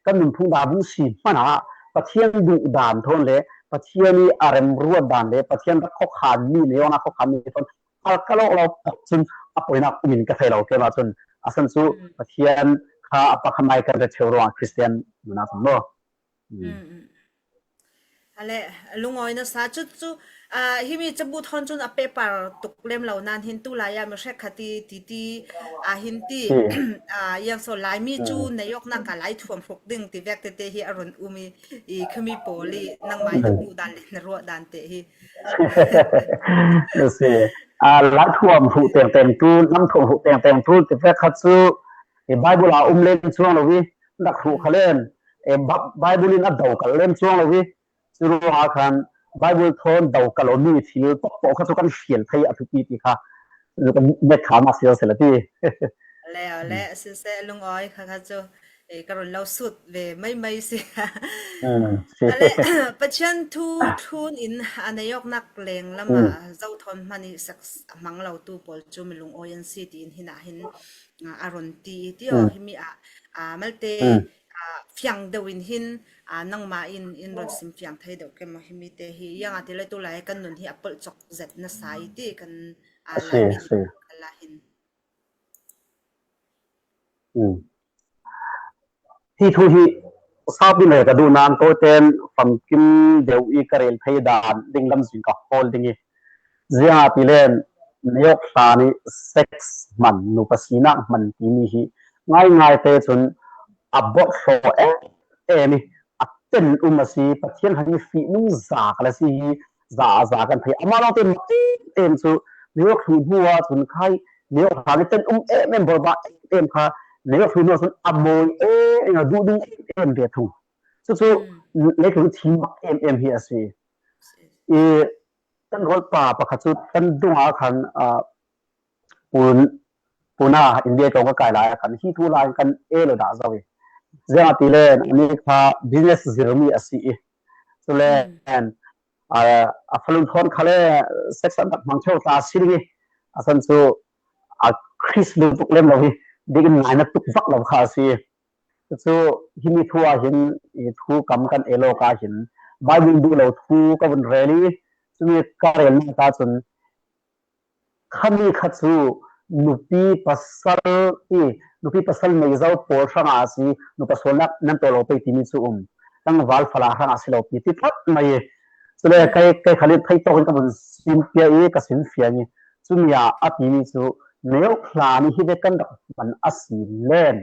kan nunphung dan bung si hmana, Pathian duh dan thawn le Pathian i a remruat dan le Pathian rak khawkhan mi, nei awknak khawkhan mi thawn a kalawk lo phot chun, a poinak um in ka thei lo, keimah chun a san chu Pathian kha a pakhat mai kan ret cheu ruang Christian nuna chun maw. Ale, lungawi nasa chu chu, ah, himi cabu thawn chun a pehpar tuk lem lo nan hin tu lai a mi hrekkhat i titi, ah, hin ti, ah, yang so lai mi chu nei awknak a lai thuam hruk ding ti vek tete hi a run um i, i khami pawl i nangmai na hmuh dan le na ruah dan te hi. Nasi. Ah, lai thuam hruk teng teng tu, nam thuam hruk teng teng tu ti vek khat chu, i Bible a um lem chuang lo i, dak hruk kha len, e, Ba-, Bible in a do kal lem chuang lo i, Cu ruangah khan Bible thawn do ka lo mi thil pakpawh kha cu kan hrial thei a thupi ti kha kan met kha mak si lo sila ti. Le, le, sise lungawi kha kha cu, eh, ka run lo sut ve mai mai si. Mm, si. Ale, Pathian thu thun in a nei awknak leng lamah zo thawn hman i sex a hmang lo tu pawl cu mi lungawi an si tiin hinah hin, ah, a run ti i ti aw himi ah, ah, malte, ah, fiang deuh in hin, ah, nangmah in in run sim fiang thei deuh ke maw himi te hi, iang a ti le tu lai kan nun hi a polh cawk zet nasa i ti kan, ah, si, lai mi si. Kan la hin. Hi thu hi saupi le ka duh nan tawiten famkim deuh i ka rel thei dan ding lamzin ka hawl ding i, ziangahtile nei awk hlan i sex hman, nupa sinak hman timi hi ngaingai te cun a bawrhhlawh em em i a ten um a si. Pathian hang i fihnung zak a si hi za a za kan thei. Amah lawngte mak em em cu nei awk hlu hnu ah cun khai nei awk hlan i ten um em em, bawlba em em kha nei awk hlu hnu ah cun a mawi em em, a duh ding em em ve thung. Cucu leitlun thim mak em em hi a si. I kan rualpa pakhat cu kan dungah khan, ah, Pun-, Pune, India tlawng ka kai lai ah khan hi thu lai kan ei lo dah zo i. Ziangahtile ani kha business zirmi a si i. Cule, ah, a falun thawn khale sex an rak hmang cheu ta a si ding i. A san cu a Khrist lutuk lem lo hi, bikin ngaina tuk vak lo kha a si. Cucu himi thu ah hin i thu kam kan ei lo ka hin Bible duh lo thu ka vun rel i, cumi ka relnak ah cun khami kha cu nupi pasal i, nupi pasal meizo pawl hrangah a si, nupa sualnak nan tuah lo pei timi cu um. Tlangval fala hrangah a si lo pi ti tlat mai i. Cule kei, kei khal in theih tawk in ka vun simpia i ka sin fiang i, cumi ah a timi cu nei awk hlan i hi ve kan rak hman a si len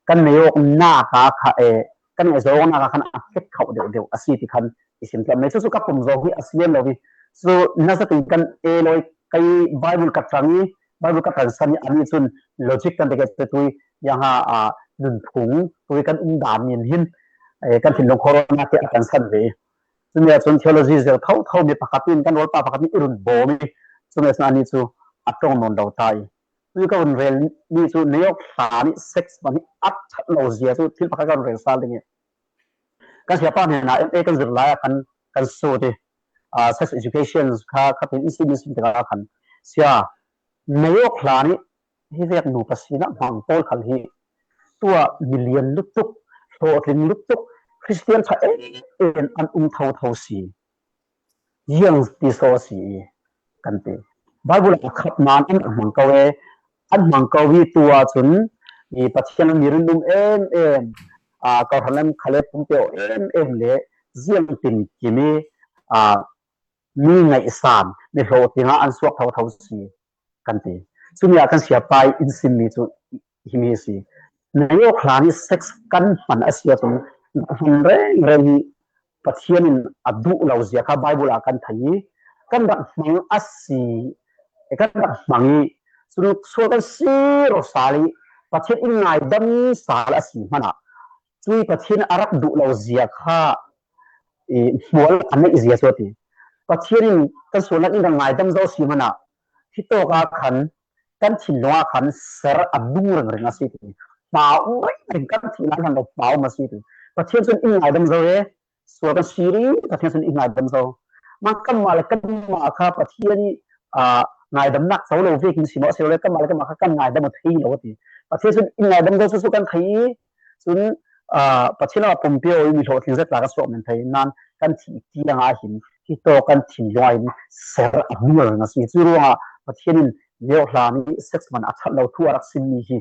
kan nei awknak ah kha e, kan ngaihzawngnak ah khan a fek khauh deuh deuh a si ti khan i sim tlat mai. Cucu ka pum zong hi a si lo i, cu nazatin kan ei lo i, kei Bible ka ṭang i, Bible ka ṭangsan i, ani cun logic kan ti ke tu i, yang ha, a, nunphung tu i kan um dan nin hin, eh, kan thinlung khawh ruahnak te a ṭangsan ve i. Cumi ah cun theology zel thotho mi pakhat in, kan rualpa pakhat in i run bawm i, cumi ah cun ani cu a ṭong nawn lo ta i. Cumi ka vun rel mi cu nei awk hlan i sex hman hi a ṭhat lo zia cu thil pakhat ka vun rel sal ding i. Kan siapa hnenah M A kan zir lai ah khan kan sut i, ah, sex education kha, kha tin in sim, in sim tikah khan, sia, nei awk hlan i hi vek nupa sinak hmang pawl khal hi tuah milian lutuk, hlawhtling lutuk, Khristian ṭha em em an um thotho si. Ziang ti saw a si i kan ti. Bible ah khat nan an hmang ko e, an hmang ko i tu ah cun i Pathian mi rinum em em, aa, kawhhran lam khale pumpe aw em em le ziang tin kim i, aa, mi ngaihsan, mi hlawhtling ah an suak thotho si kan ti. Cumi ah kan siapa i in simmi cu himi a si. Nei awk hlan i sex kan hman a si ahcun, hman rengreng hi Pathian in a duh lo zia kha Bible ah kan thei i, kan rak hmang a si, kan rak hmang i, cun sual kan si rawh sal i, Pathian in ngaidam sal a si hmanah, cui Pathian a rak duh lo zia kha i hmual a neih zia cu a ti. Pathian in kan sualnak in rak ngaidam zo si hmanah, hitawk ah khan kan thinlung ah khan ser a nung ringring a si ti. Pau ringring, kan thih lai hlan lo pau a si ti. Pathian cun in ngaidam zo e, sual kan si rih, Pathian cun in ngaidam zo. Mah kanmah le kanmah kha Pathian i, aa, ngaidamnak co lo vekin si maw, a si lo le kanmah le kanmah kha kan ngaidam thei lo a ti. Pathian cun in ngaidam zo cu, cu kan thei i, cun, aa, Pathian a pumpi aw i mi hlawhtling zet tla kan suak men thei. Nain kan thih tiang ah hin, hi tawk kan thinlung ah hin ser a nung ringring a si. Cu ruangah Pathian in Noah hlan i sex man a ṭhat lo thu a rak simmi hi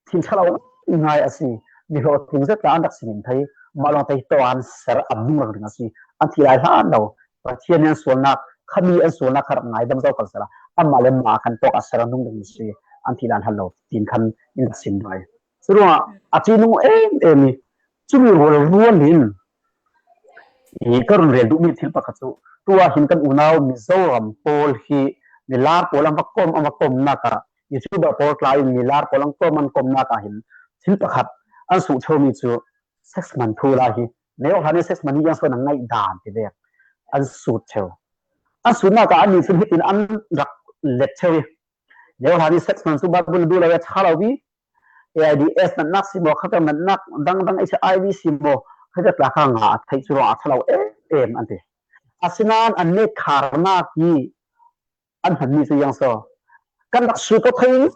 thin ṭha lo ngai a si. Mi hlawhtling zet tla an rak si men thei. Mah lawngte hi tawk ah hin ser a nung ringring a si. An thih lai hlan lo Pathian in an sualnak, khami an sualnak kha rak ngaidam zo kal sehla, amah le mah khan tawk ah ser a nung ringring a si. An thih lai hlan lo, tiin khan in rak sim lai. Curuangah a ṭihnung em em i, cumi rualrual in i ka run rel duhmi thil pakhat cu, tu ah hin kan unau Mizoram pawl hi milar pawl an va kom, an va komnak ah, YouTuber pawl tla in milar pawl an kom, an komnak ah hin thil pakhat an sut ṭheumi cu sex man thu lai hi. Noah hlan i sex man hi ziang so na ngaih dan ti vek an sut ṭheu. An sutnak ah annih cun hitin an rak let ṭheu i, Noah hlan i sex man cu Bible duh lo i a ṭha lo i, AIDS natnak si maw, khatnak natnak dangdang HIV si maw, khatnak tla kha ngah a theih cu ruangah a ṭha lo em em an ti. Asinain an netkharnak i an hmanmi cu ziang so, kan rak sual thei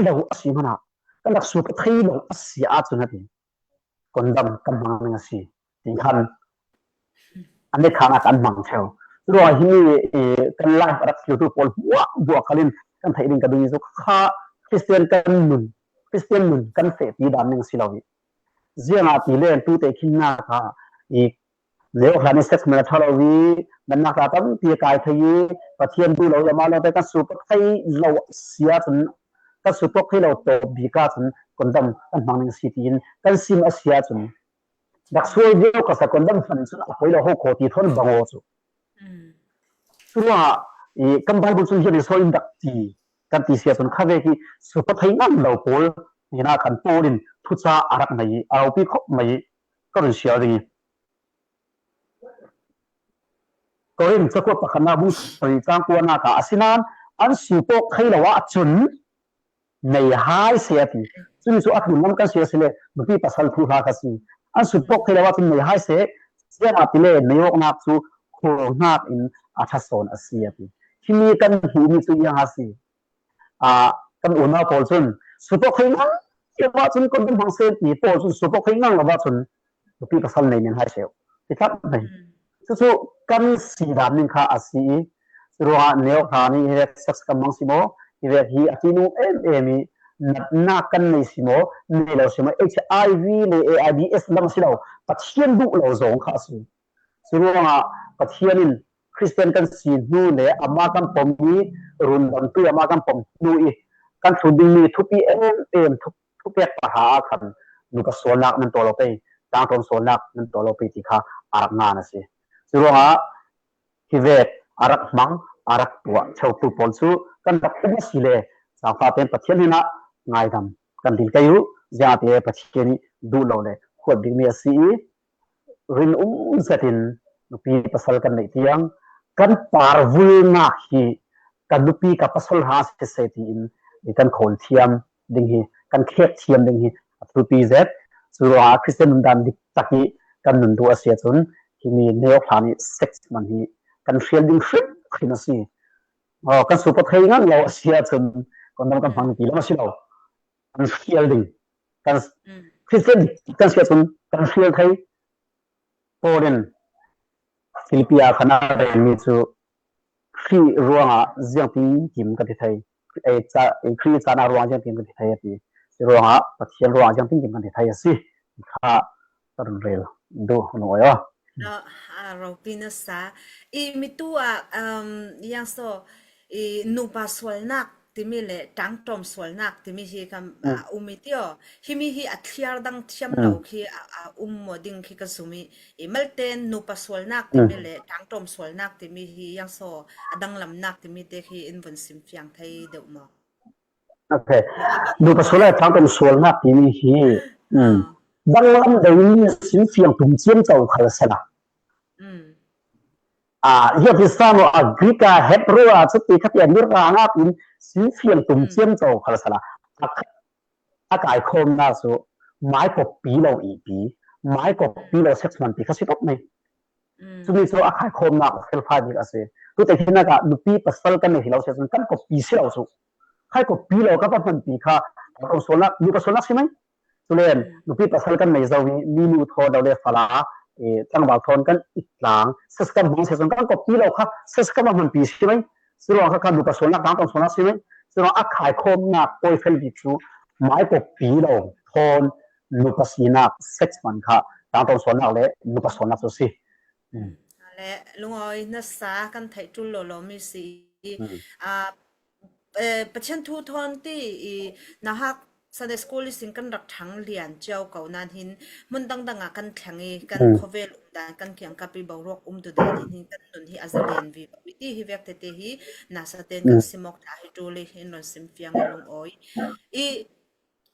lo a si hmanh ah, kan rak sual thei lo a si ahcun a ti. Condom kan hmang ning a si, ti khan an netkharnak an hmang ṭheu. Curuangah himi, eh, kan live a rak thlirtu pawl hmuahhmuah khal in kan theih ding ka duhmi cu kha Christian kan nun, Christian nun kan fehpi dan ning a si lo i, ziangahtile tute khinnak ah i Noah hlan i sex man a ṭha lo i, natnak tla tampi a kai thei i, Pathian duh lo i, amah lawngte kan sual thei lo a si ahcun, kan sual thei lo tawp bik ahcun condom kan hmang ning a si tiin kan sim a si ahcun, rak sual viau ka sa, condom hman cun a poi lo ho kho ti thawn bang aw cu. Curuangah i kan Bible cun hian i so in rak ti kan ti si ahcun, khavek i sual thei ngang lo pawl hnenah khan Paul in thuca a rak nei i a ropi khawp mai i ka run siar ding i, Korin cakuat pakhatnak bung sarih cang kuanak ah, asinain an sual thei lo ahcun nei hai seh a ti. Cumi cu a tlunlam kan si a si le nupi pasal thuhla kha si. An sual thei lo ahcun nei hai seh, ziangahtile nei awknak cu khulhnak in a ṭha sawn a si a ti. Himi kan hmuhmi cu ziang a si? Aa, kan unau pawl cun sual thei ngang lo ahcun condom hmang seh ti, Paul cun sual thei ngang lo ahcun nupi pasal nei men hai seh ti tlat mai. Cucu kan si dan ning kha a si i, curuangah Noah hlan i hi vek sex kan hmang si maw, hi vek hi a ṭihnung em em i natnak kan nei si maw, nei lo si maw, HIV le AIDS lam a si lo, Pathian duh lo zong kha a si. Curuangah Pathian in Christian kan si hnu le amah kan pom i, rundamtu amah kan pom hnu i kan thlut dingmi thupi em em, thu, thupek pahra ah khan nupa sualnak nan tuah lo pei, tlangṭawm sualnak nan tuah lo pei ti kha a rak ngan a si. Curuangah hi vek a rak hmang, a rak tuah ṭheutu pawl cu kan rak um a si le, zaangfah tein Pathian hnenah ngaidam kan dil kei uh, ziangahtile Pathian i duh lo le huat bikmi a si i, rinum zetin nupi pasal kan neih tiang, kan par vulnak hi ka nupi ka pasal hna siseh tiin i kan khawl thiam ding hi, kan khek thiam ding hi a thupi zet. Curuangah Christian nundan dik tak i kan nun duh a si ahcun, himi Noah hlan i sex man hi kan hrial ding hrimhrim a si. Aw, kan sual thei ngang lo a si ahcun, condom kan hmang ti lam a si lo. Kan hrial ding, kan Christian kan si ahcun kan hrial thei. Paul in Filipi ah khan a relmi cu Khrih ruangah ziangtinkim kan ti thei, ei, ca-, ei, Khrih caan ah ruang ziangtinkim kan ti thei a ti. Curuangah Pathian ruangah ziangtinkim kan ti thei a si. Kha ka run rel duh hnu aw. Ro-, a, ropi na sa. I mitu ah, um, yang so, i nupa sualnak timi le ṭangṭawm sualnak timi hi kan, a, um i tio. Himi hi a thliar dang thiam lo khi a, a um maw ding khi ka zum i, i malte nupa sualnak timi le ṭangṭawm sualnak timi hi yang so a danglamnak timi te khi in vun sim fiang thei deuh maw? Okay. Nupa sual le ṭangṭawm sualnak timi hi, um, danglam deuh in sim fiang tum ciam co khal sela. a, hiat hi sam a Greek a Hebrew a chuti khat a miranga in sinfiang tum ciam co khal sala. A, a kaikhawmna chu mai koppi lo ipi, mai koppi lo sex man ti kha si top mai. Chumi chu a kaikhawmna a felfai bik a si. Tute khinaka nupi pasal kan nei hi lo se chun kan koppi si lo chu. Khai koppi lo ka pa man ti kha, ka kong sualnak, nupa sualnak si mai. Chulen nupi pasal kan nei zo hi, mi nu thawn lo le fala, e, tlangval thawn kan itlang, sex kan hmang se chun kan koppi lo kha, sex kan hmanpi si mai. Churuang kha kan nupa sualnak, tangtong sualnak si mai. Churuang a kaikhawmna koi fel bik chu, mai koppi lo thawn nupa sinak, sex man kha, tangtong sualnak le nupa sualnak chu si. Le lungawi nasa kan theih tul lo lo mi si. A, eh, Pathian thu thawn ti i nahak Sunday school i sin kan rak thang lian ciau ko nan hin hmun dang dang a kan thlang i kan khawvel um dan kan kiang kap i boruak um tu dan hin hin kan nun hi a za lian vi ti hi vek tete hi nasa ten kan simawk ta hi tul i hin ron sim fiang i lungawi i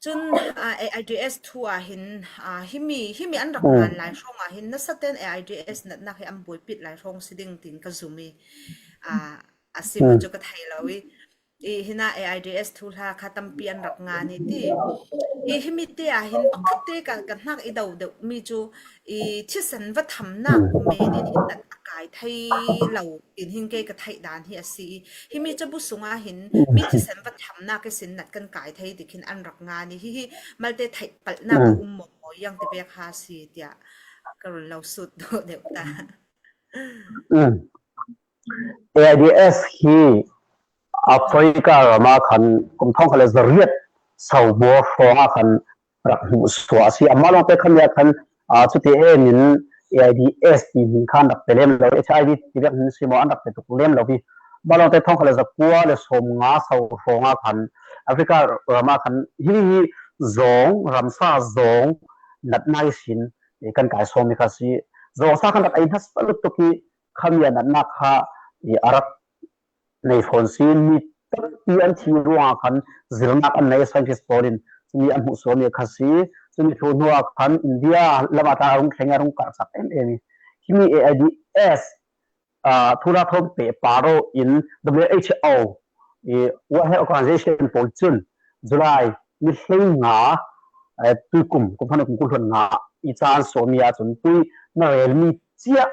chun, a, AIDS thu a hin, a, himi, himi an rak ngan lai hrawng a hin nasa ten AIDS natnak hi an buaipit lai hrawng si ding tin ka zum i, a, a sim chu ka thei lo i. I hina AIDS thu hla kha tampi an rak ngan i ti. I himi te a hin pakhat te ka, ka hnak i do deuh mi chu i thisen va thamnak menin hin nat a kai thei lo tin hin kei ka theih dan hi a si i. Himi cabu sungah hin mi thisen va thamnak i sin nat kan kai thei ti khin an rak ngan i. Hi hi malte theih palhnak a um maw maw iang ti vek ha si tiah ka run lo sut deuh ta. AIDS hi Africa rama khan kum thawng kha le zariat sau bawr hrawng a khan rak hmuh suah a si. Amah lawngte khan nia khan, a, chuti emin AIDS ti hmin khan rak pe lem lo, HIV ti vek hmin si maw an rak pe tuk lem lo hi. Amah lawngte thawng kha le zakua le sawm nga sau hrawng a khan Africa rama khan hi hi zawng, ramsa zawng natna i sin, e, kan kai sawm i kha si. Zawng sa khan rak ei hna sa lutuk i khamia natnak kha, e, a rak nei fawn si, mi tampi an thi ruangah khan zirnak an nei, scientist pawl in chumi an hmuh sual mi kha si. Chumi thu hnuah khan India lamah tla a rung thleng a rung karhsak em em i. Himi AIDS, ah, thula thawm peh paro in WHO, i World Health Organization pawl cun July ni hleinga, eh, tuikum, kum khan kum kul hluan nga i ca an sawmi ahcun tui na relmi cia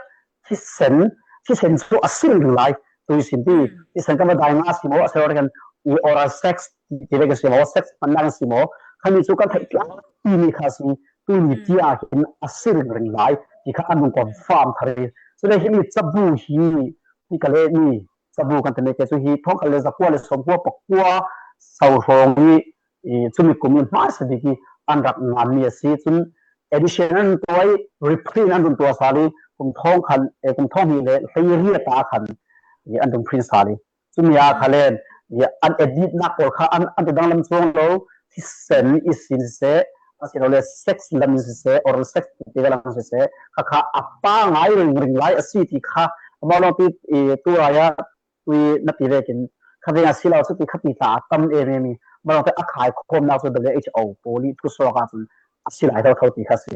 thisen, thisen cu a si ringring lai. Tui sin ti, thisen kan va dai nga si maw, a si kan i oral sex ti ve kan si maw, sex hmannak kan si maw, khami cu kan theih tlak timi kha si, tui ni tia hin a si ringring lai ti kha an rung confirm thar i. Cule himi cabu hi, hi ka le mi cabu kan ti mai ke cu hi thawngkhat le zakua le sawmkua pakua sau hrawng i, i cumi kum i hmaisa bik i an rak nganmi a si. Cun edition an tuah i reprint an run tuah sal i kum thawngkhat, eh, kum thawng hnih le hleiriat ah khan i an run print sal i cumi ah kha len i an editnak pawl kha an, an ti danglam cuang lo. Thisen i sin siseh, asilole sex lam in siseh, oral sex ti lam in siseh, kha kha a pa ngai ringring lai a si ti kha amah lawng ti i tu raya tui na ti vekin kha veng a si lo cu ti kha ti tla a tam em em i, malawngte a khai khawmnak cu WHO pawl i thusuak ahcun a si lai thotho ti kha si.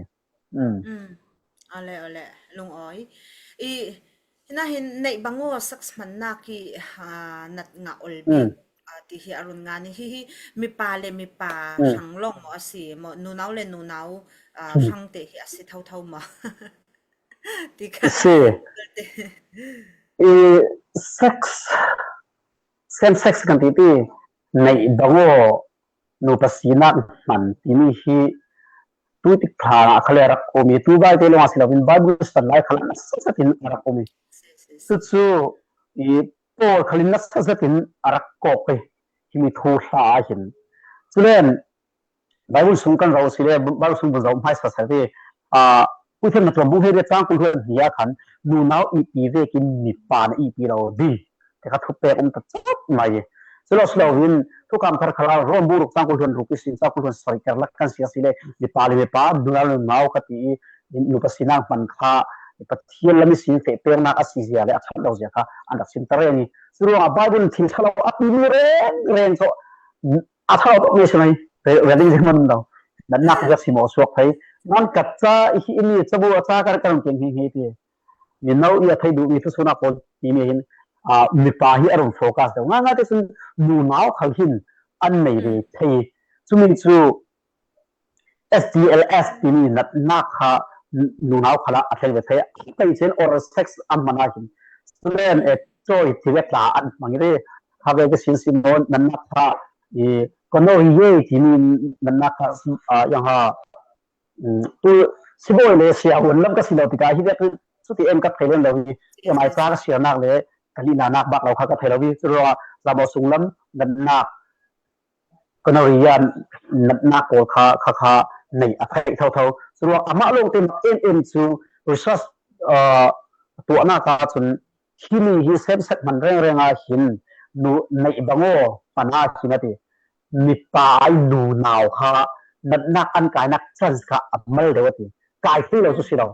Ole, ole, lungawi. I, hina hin neih bang aw sex hmannak i, ah, nat ngah ol bik, ah, ti hi a run ngan i hi hi mipa le mipa hrang lawng maw a si maw, nunau le nunau, ah, hrang te hi a si thotho maw? Ti kha. Si. I sex, same sex kan ti ti, neih bang aw nupa sinak hman timi hi tuitik thla ah kha le a rak um i, tu vaite lawng a si loin Bible san lai kha le nasa zetin a rak um i. Cucu i Paul khalin nasa zetin a rak kawk i himi thu hla ah hin. Culen Bible sung kan zoh si le, Bible sung bun zoh hmaisa sal ve. Ah, Puithiam na tuam bung hei le cang kul hluan hnih ah khan nunau ihpi vekin mipa na ihpi lo ding ti kha thupek um ta cak mai. Culo si loin thukam thar khala Rom bung ruk cang kul hluan ruk ihsin cang kul hluan sarih karlak kan si a si le mipa le mipa, nunau le nunau ka ti i nupa sinak hman kha Pathian lam ihsin feh peknak a si zia le a ṭhat lo zia kha an rak sim ta reng i. Curuangah Bible thil ṭha lo a timi reng reng cu a ṭha lo tuk mi si mai, reading zia man lo. Natnak zia si maw suak thei. Nan kat ca i hi imi cabu a ca kar kar keng hi hi ti. mino i a thei duh mi thusunak pawl timi hin, aa, mipa hi a rum focus deuh ngaingai te cun nunau khal hin an nei ve thei. Cumi cu S D L S timi natnak kha nunau khal ah a thleng ve thei. A pei cun oral sex an hman ah hin cun eh, chawi ti ve tla an hmang i ve. Kha ve ka sin sin maw, natnak kha i gonorrhea timi natnak kha, aa, yang ha, um, tu sibawi le siavuan lam ka si lo tikah hi vek cuti em ka thei len lo hi. Amai ca ka siarnak le ka lihnaknak bak lo kha ka thei lo hi. Curuangah lamo sunglam natnak, gonorrhea natnak pawl kha, kha, kha nei a theih thotho. Curuang amah lawngte mak em em cu research, aa, tuahnak ahcun himi hi semset hman rengreng ah hin nu neih bang aw, hman ah hin a ti. Mipa ai nunau kha natnak an kainak chance kha a mal deuh a ti. Kai thei lo cu si lo.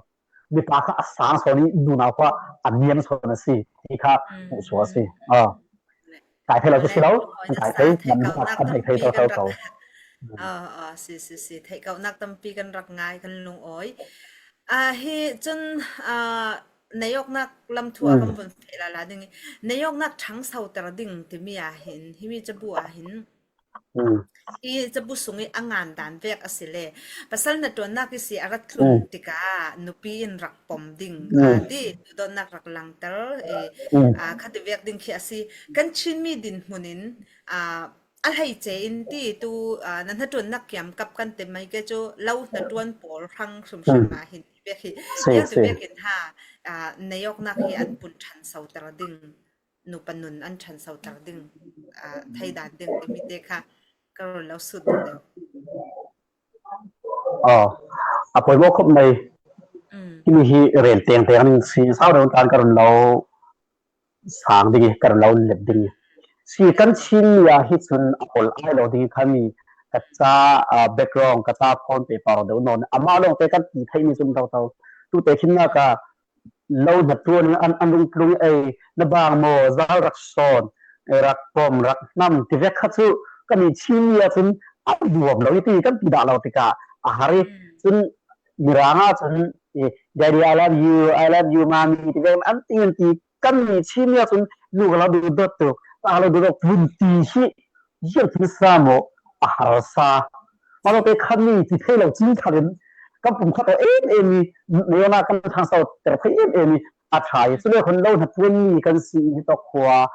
Mipa kha a sang sawn i nunau kha a niam sawn a si ti kha hmuh sual a si. Aa. Kai thei lo cu si lo, an kai thei, namnak an nei thei toto ko. Aw, aw, si, si, si. Theihkauhnak tampi kan rak ngai, kan lungawi. Ah, hi cun, ah, neiawknak lam thu ah kan vun feh lala ding i, neiawknak ṭhangsoter ding timi ah hin, himi cabu ah hin, hi cabu sung i a ngan dan vek a si le, pasal hnaṭuannak i si a rat thlun tikah nupi in rak pom ding, ah, ti duhdawtnak rak langter, eh, ah, kha ti vek ding khi a si. Kan Chinmi dinhmun in, ah, a hleice in ti tu, ah, na hnaṭuannak kiamkap kan ti mai ke cu lo hnaṭuan pawl hrang hrimhrim ah hin ti vek hi, ti vek in ha, ah, neiawknak hi an pun ṭhansoter ding, nupa nun an ṭhansoter ding, ah, theidan ding timi te kha ka run lo sut deuh. Aw, a poimawh khawp mai. Himi hi rel tengteng ning si sau deuh tan ka run lo sang ding i, ka run lo let ding i. Si kan Chin mi ah hi cun a ol ai lo ding i khami ka ca, ah, background, ka ca phone paper deuh nawn. Amah lawngte kan ti theihmi cun toto. Tute khinnak ah lo hnaṭuan in an, an rung tlung ei, na bang maw, zal rak sawn, ei, rak pom, rak hnam, ti vek kha cu kan i Chin mi ah cun a duam lo i ti kan ti dah lo tikah a har i cun Mirang ah cun, eh, Daddy, I love you, I love you, Mommy, ti vek an ti, an ti. Kan i Chin mi ah cun nu ka lo duhdawt tuk, ka lo duhdawt vun ti hi ziangtin sa maw, a harsa. Mah lawngte kha mi ti thei lo cin thar in kan pumkhat aw em em i, neiawknak kan ṭhangsoter thei em em i a ṭha i. Cule hun lo hnaṭuan mi kan si i, hitawk khua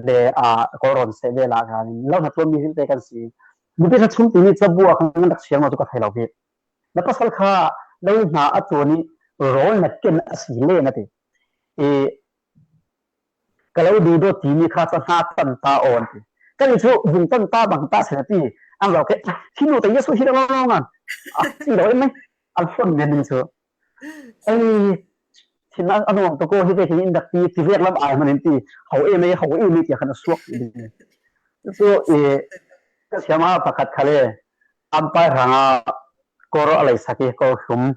le, aa, Kawlrawn seh ve lah kan lo hnaṭuan mi vialte kan si i. Nupi hna chung timi cabu ah khan kan rak siang lo cu ka thei lo hi. Na pasal kha lo hna a ṭuan i rawl na ken a si le na ti. I, ka lo duhdawt timi kha ca hna tan ta aw an ti. Kan i cu vung tan ta bang ta si na ti. An lo ke, hi nu te Jesuh hi lo lo ngan. A si lo em mai. An fon men ning cu. Ei, thin a, a nuam tuk aw, hi vekin in rak ti, ti vek lam ai hman in ti. Ho em ei, ho em ei ti khan a suak ti ding. Cu i, ka siama pakhat kha le, an pai hrang a kawr a lei sak i, kawr hlum.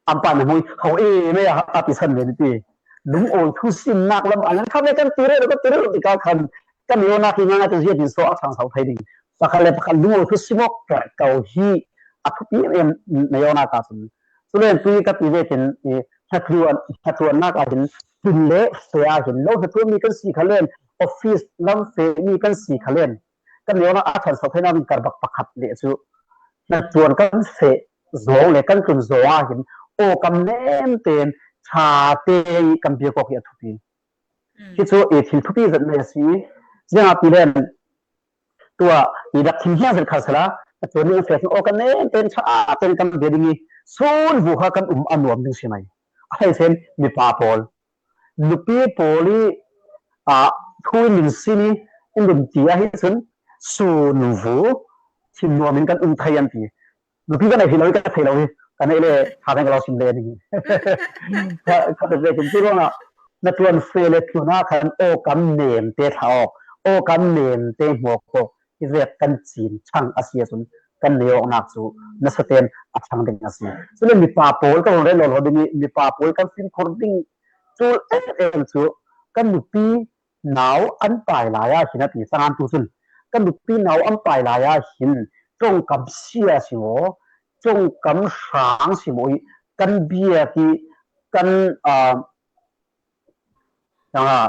An pa na hmui, ho e mei a, a ti san ve ti. Lungawi thu simnak lam a ngan kha ve kan ti rero, kan ti rero tikah khan kan i awknak hi ngai tu ziatin so a chang sau thei ding. Pakhat le pakhat lungawi thu sim awk ka ko hi a thupi em em na i awknak ah cun. Cule tui ka ti vekin i hnathluan, hnathluannak ah hin, tun le fe ah hin, lo hnathluan mi kan si kha len, office lam fe mi kan si kha len, kan i awknak a chang sau theinak in karbak pakhat le cu hnaṭuan kan feh zawng le kan tlun zawng ah hin aw kam nem tein ṭha te i kan biak awk hi a thupi. Hi cu i thil thupi zet mai a si. Ziangahtile tuah i rak thim hiang zet kha sala, hnaṭuan ning feh aw kam nem tein ṭha tein kan bia ding i sun vu kha kan um a nuam ding si mai. A hleice in mipa pawl, nupi pawl i, aa, thu in min sin i in dum ti ah hi cun sun vu thin nuam in kan um thei an ti. Nupi ka neih hi lo i ka thei lo hi, ka neih le ṭha tein ka lo sim ve ding hi. Kha, kha vekin cu ruangah hnaṭuan fe le tlun ah khan aw kam nem te thlah awk, aw kam nem te hmuak awk, hi vek kan cin ṭhang a si ahcun kan nei awknak cu nasa tein a ṭhang ding a si. Cule mipa pawl ka hun rel lawlaw ding i, mipa pawl kan fimkhur ding cu em em cu kan nupi nau an pai lai ah hin a ti. Cangan tu cun kan nupi nau an pai lai ah hin ṭongkam sia si maw, ṭongkam hrang si maw i kan biak i kan, ah, ah,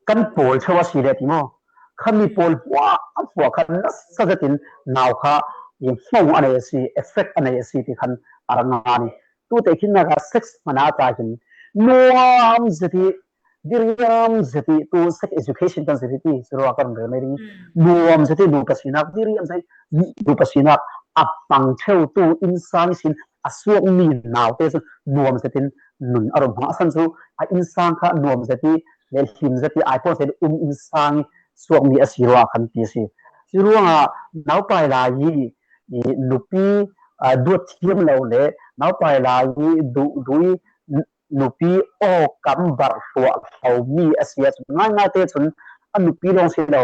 kan pawl cheu a si le ti maw? Kha mi pawl hmuahhmuah kha nasa zetin nau kha i hmawng a nei a si, effect a nei a si ti khan a rak ngan i. Tute khin naka sex hmana ta hin nuam zeti, diriam zeti, tu sex education kan zeti ti, zero a kan rel mai ding. Nuam zeti, nupa sinak, diriam zeti, nupa sinak, a pang cheu tu insang sin a suak mi naute chu nuam zetin nun a rom hang a san chu a insang kha nuam zeti, le hlim zeti, ai pawh zeti um insang suak mi a si ruang a kan ti si. Si ruang a naupai lai hi, i nupi, a, duat thiam lo le naupai lai hi duh lui nupi aw kam barh hluah hlo mi a si a chun ngaingai te chun a nupi lawng si lo,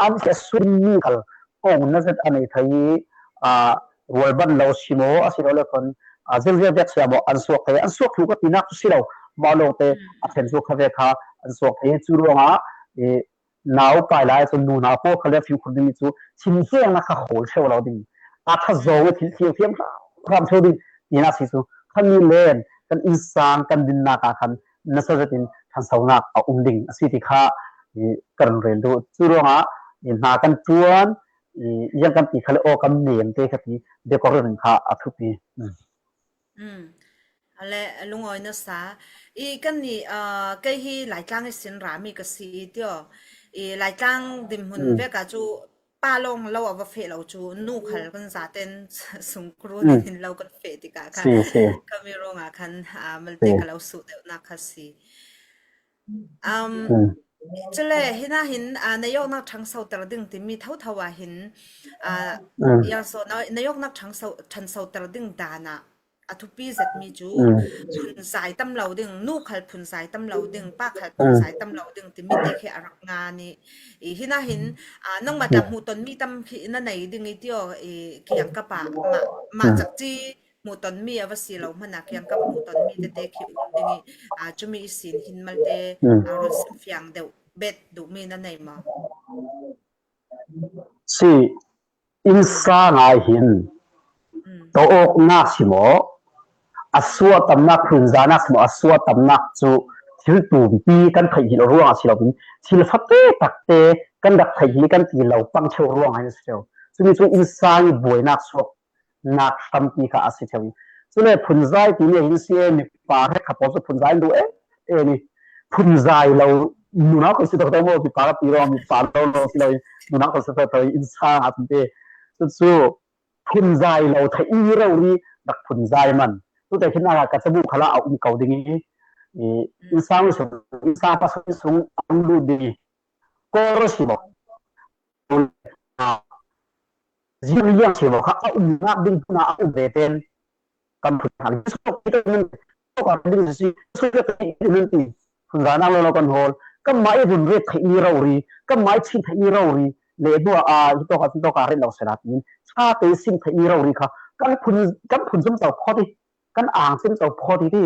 an khia suak mi khal kong na zet a nei thei, a, rual ban lo si maw a si lo le khon, a, zilzial dek sia maw an suak thei, an suak thlu ka tinak chu si lo, mah lawngte a then chu kha ve kha an suak thei chu ruangah, i, naupai lai chu nuna pawl kha le fimkhur ding chu thinhiangna kha hawl theu lo ding, a kha zawng a thil thiang thiam hram theu ding tinak si chu kha mi len kan insang kan dinnak a khan nasa zetin thansonak a um ding a si ti kha, i, kan rel duh. Chu ruangah, i, hna kan ṭuan, i, yang kan ti kha le aw kan nem te kha ti dekor rin kha a thupi. Mm. Ale lungawi nasa. I kan ni, ah, kei hi Laitlang i sin rami ka si i tio. I Laitlang dim hmun vek a chu pa lawng lo a va feh lo chu nu khal kan zaten sungkru din lo kan feh tikah kha si, si. Ka mi ruangah khan, ah, malte ka lo suh deuhnak kha si. Um, cule hina hin, ah, na yawknak ṭhangsoter ding timi thotho ah hin, ah, yang so na, na yawknak ṭhangso, ṭhansoter ding dan ah a thupi zetmi cu phunzai tam lo ding, nu khal phunzai tam lo ding, pa khal phunzai tam lo ding timi te khi a rak ngan i, i hina hin, ah, nangmah tla hmuhtonmi tam khi na nei ding i tio, i kiangkap ah mah, mah cakci hmuhtonmi a va si lo hmanah kiangkap hmuhtonmi tete khi um ding i, aa, cumi i sin hin malte, aa, run simfiang deuh bet duhmi na nei maw? Si, innsang ah hin tawkawknak si maw, a suahtamnak, phunzainak si maw, a suahtamnak cu thil tumpi kan theih hi lo ruangah si loin thil fate takte kan rak theih hi kan ti lo pang cheu ruangah hin a si cheu. Cumi cu innsang i buainak suak nak hrampi kha a si theu. Cule phunzai timi hin si e, mipa hrekkhat pawl cu phunzai an duh e, e ni. Phunzai lo nunau ko si taktak maw, mipa ka ti lo, mipa lo lo si lo, nunau ko si taktak innsang a tum te. Cucu phunzai lo theihmi rori rak phunzai man. Tute khin a ka cabu khalah a um ko ding i, i innsang sung, innsang pasal sung a um lut ding i. Kawr a si maw? Ziang liang si maw kha a umnak ding hmun ah a um ve tein kan phun hna. Jesuh Khrih in, Jesuh Khrih in si, Jesuh Khrih in ti, phunzainak lo lo kan hawl. Kanmah i run ret theihmi rori, kanmah i chim theihmi rori, le hnu ah, hitawk ah, hitawk ah ret lo sela tiin, ṭha te sim theihmi rori kha kan phun, kan phun cemco phawt i, kan ang cemco phawt i ti.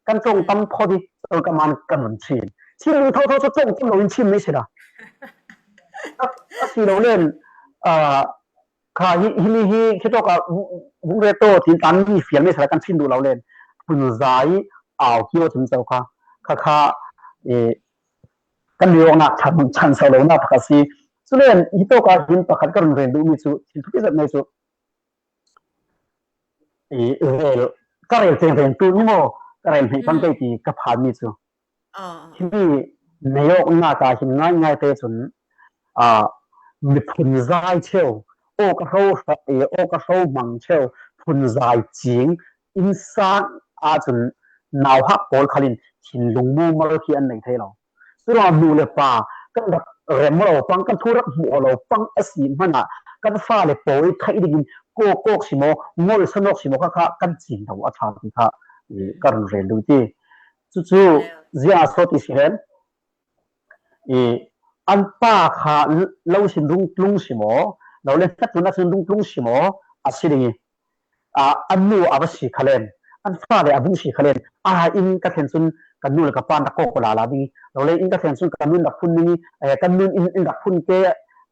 Kan ṭawng tam phawt i, kan man kan run chim. Chim thotho cu ṭawng tam loin chim mei si la. A si lo len, aa, kha hi, hi mi hi, khi tawk ah vung, vung ret taw, tin tan mi fial mei si la kan chim duh lo len. Phunzai au kio chim co kha, kha kha, e, kan lawknak chan, chan so lonak pakhat si. Cu len, hi tawk ah hin pakhat ka run rel duhmi cu, thil thupi zat mei cu, i rel, ka rel tengteng tu ni maw, ka rel hmeih pan kei ti ka phanmi cu. Himi na yawknak ah hin ngaingai te cun, aa, miphun zai cheu, aw ka hro, aw ka hro hmang cheu, phun zai cing, innsang ahcun nauhak pawl khal in thinlung mumal khi an nei thei lo. Curuangah nu le pa kan rak rem lo pang, kan thu rak hmuh lo pang a si hmanah kan fale pawi theih dingin kawkkawk si maw, ngolhsanawk si maw, kha, kha kan cing lo a ṭha ti kha, i, ka run rel duh ti. Cucu ziah so ti si len, i, an pa kha lo sin rung tlung si maw, lo le hnatlun a sin rung tlung si maw, a si ding i, aa, an nu a va si kha len, an fale a vung si kha len, aa, inn ka thlen cun kan nu le ka pa an rak kawk ko lala ding i, lo le inn ka thlen cun kan nu in rak phun ding i, eh, kan nu in, in rak phun ke,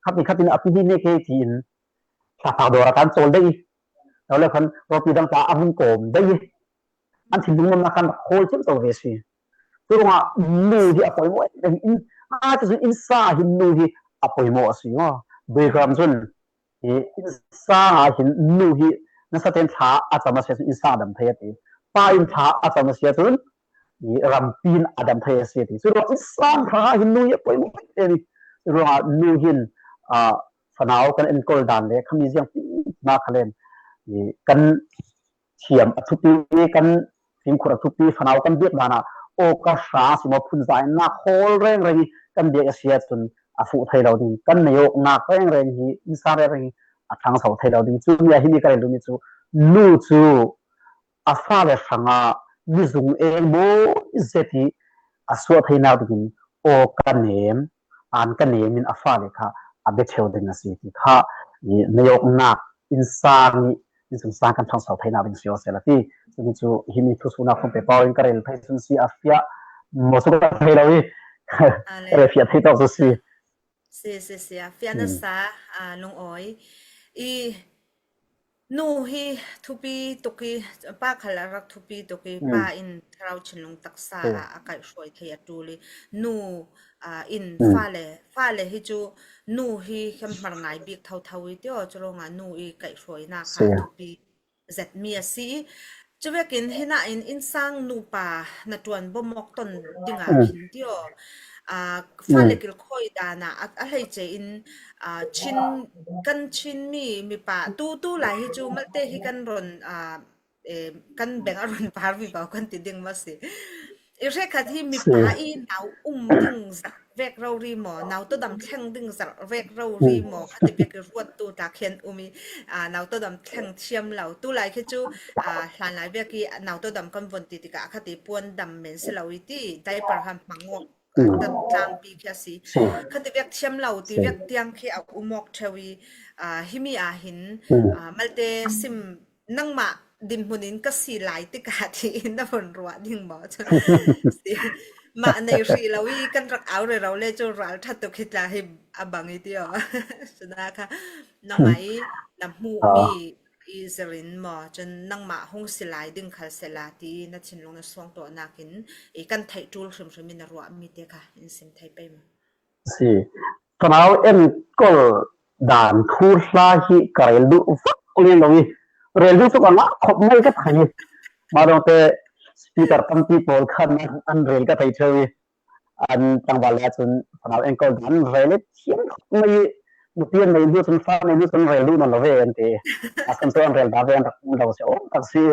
khat ni khat in a pi dih ne ke tiin, thlaphak dawr a kan cawl dei i, lo le khan rawpi dang ta a vung kawm dei i, an thinlung nopna khan rak hawi ciamco ve si. Curuangah nu hi a poimaw em em in, a, cucu innsa hin nu hi a poimaw a si maw? Background cun i innsang ah hin nu hi nasa tein thla a cam a si ahcun innsang a dam thei a ti. Pa in thla a cam a si ahcun i rampi in a dam thei a si a ti. Curuangah innsang thla ah hin nu hi a poimaw em em i. Curuangah nu hin, aa, fanau kan enkawl dan le khami ziang pi hna kha len i kan thiam a thupi i, kan fimkhur a thupi, fanau kan biak dan ah aw ka hra si maw, phunzainak hawl rengreng i kan biak a si ahcun a fuh thei lo ding, kan neiawknak rengreng hi, innsang rengreng hi a ṭhangso thei lo ding. Cumi ah himi ka rel duhmi cu nu cu a fale hrangah mizung eng maw zet i a suah theinak dingin aw ka nem, aan ka nem in a fale kha a bia ṭheo ding a si ti kha i neiawknak innsang i innsungsang kan ṭhangso theinak ding si awsela ti. Cumi cu himi thusuhnak phung pehpar in ka rel thei cun si a fiah maw cu ka thei lo i ka rel fiah thei tawk cu si. Si, si, si, a fiah na sa, aa, lungawi. I nu hi thupi tuk i, pa khal a rak thupi tuk i, pa in thlarau thinlung taksa ah a kaihhruai thei a ṭul i, nu, aa, in fale, fale hi cu nu hi hemhmar ngai bik thotho i tio, curuangah nu i kaihhruainak kha a thupi zetmi a si. Cuvekin hinain innsang nupa hnaṭuan bawmawk ton dingah khin tio, aa, fale kilkhawi dan ah a, a hleice in, aa, Chin, kan Chin mi mipa tu, tu lai hi cu malte hi kan ron, aa, eh, kan beng a ron par vivo kan ti ding maw si. I hrekkhat hi mipa i nau um ding zarh vek rori maw, nau tawdam thleng ding zarh vek rori maw, kha ti vek i ruattu ta khian um i, aa, nau tawdam thleng thiam lo. Tu lai khi cu, aa, hlan lai vek i nau tawdam kan von ti tikah kha ti puan dam men si lo i ti, diaper han hmang awk, aa, tlangpi khi a si. Kha ti vek thiam lo ti vek tiang khi a um awk ṭheu i, aa, himi ah hin, aa, malte sim nangmah dinhmun in ka si lai tikah tiin na von ruah ding maw? Mah nei hrih lo i kan rak au rero le cu ral ṭha tuk hi tla hi a bang i tio. Cuna kha nangmah i na hmuhmi i zirin maw? Cun nangmah hung si lai ding khal sehla ti na thinlung na suang tuahnak in i kan theih ṭul hrimhrim in na ruahmi te kha in sim thei pei maw? Si. Fanau enkawl dan thuhla hi ka rel duh vak ngen lo i, rel duh cu ka ngah khop mai ka thei i, mah dongte speaker tampi pawl khan an rel ka thei ṭheu i, an tlangval le cun fanau enkawl dan rel i thiam khop mai i, nupi an nei hnu cun fa nei hnu cun rel duh nawn lo ve an ti. A san cu an rel dah ve an rak um lo si awk tak si.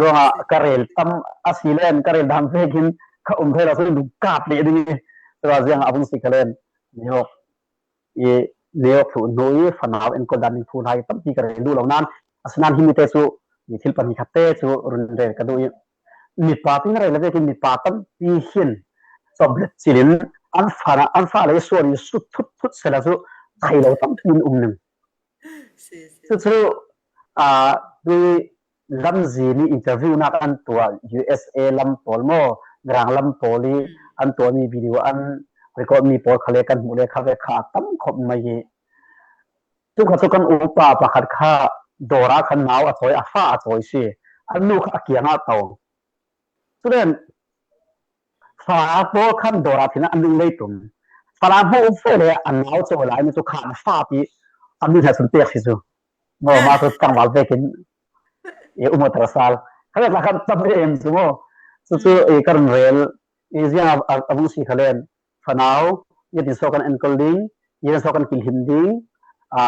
Ruangah ka rel tam a si len, ka rel dan vekin ka um thei lo, cu lungkap leh ding i, tua ziang a vung si kha len, New York i, New York thluh hnu i fanau enkawl dan ding thuhla hi tampi ka rel duh lo nan, asinain himi te cu, i thil pahnih khat te cu run rel ka duh i, mipa tin rel vekin mipa tampi hin cawblet cil in an fa, an fale sual i sut thut thut sehla cu thei lo tampi in um ning. Si, si. Cucu, aa, tui lamzin i interview nak an tuah U S A lam pawl maw, Mirang lam pawl i an tuahmi video an record mi pawl kha le kan hmuh le kha ve kha a tam khop mai i. Tu kha cu kan upa pakhat kha dawr ah khan nau a cawi, a fa a cawi si. An nu kha a kiangah to. Culen fa pawl khan dawr ah thin an lunglei tum. Falam hmuh ve le a nau cawi lai mi cu khan fa ti an nu hna cun pek si cu. Maw, mah cu tlangval vekin i um awk sal. Kha vek khan tam em cu maw. Cucu i ka run rel i ziang a, a, a vung si kha len. Fanau, i tin so kan enkawl ding, i tin so kan kilhim ding, a,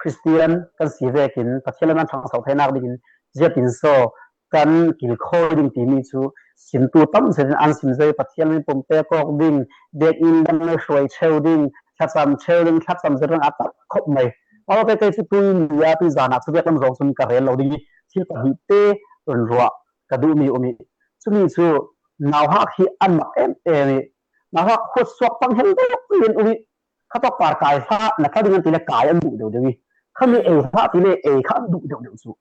Khristian kan si vekin Pathian lam an ṭhangso theinak dingin ziatin so kan kilkhawi ding timi cu simtu tam zetin an sim zo i Pathian min pumpe kawk ding, biakinn lam hruai ṭheu ding, thlacam ṭheu ding, thlacam zet rang a tam khop mai. Mah kei cu tui ni ah tui zan ah cu biaklam zong cun ka rel lo ding i thil pahnih te run ruah ka duhmi um i, cumi cu nauhak hi an mak em em i, nauhak khuatsuak pang hel deuh in um i, khatawk par kai hlah, na thla ding an ti le kai an duh deuh deuh i, khami ei hlah ti le ei kha an duh deuh deuh cu.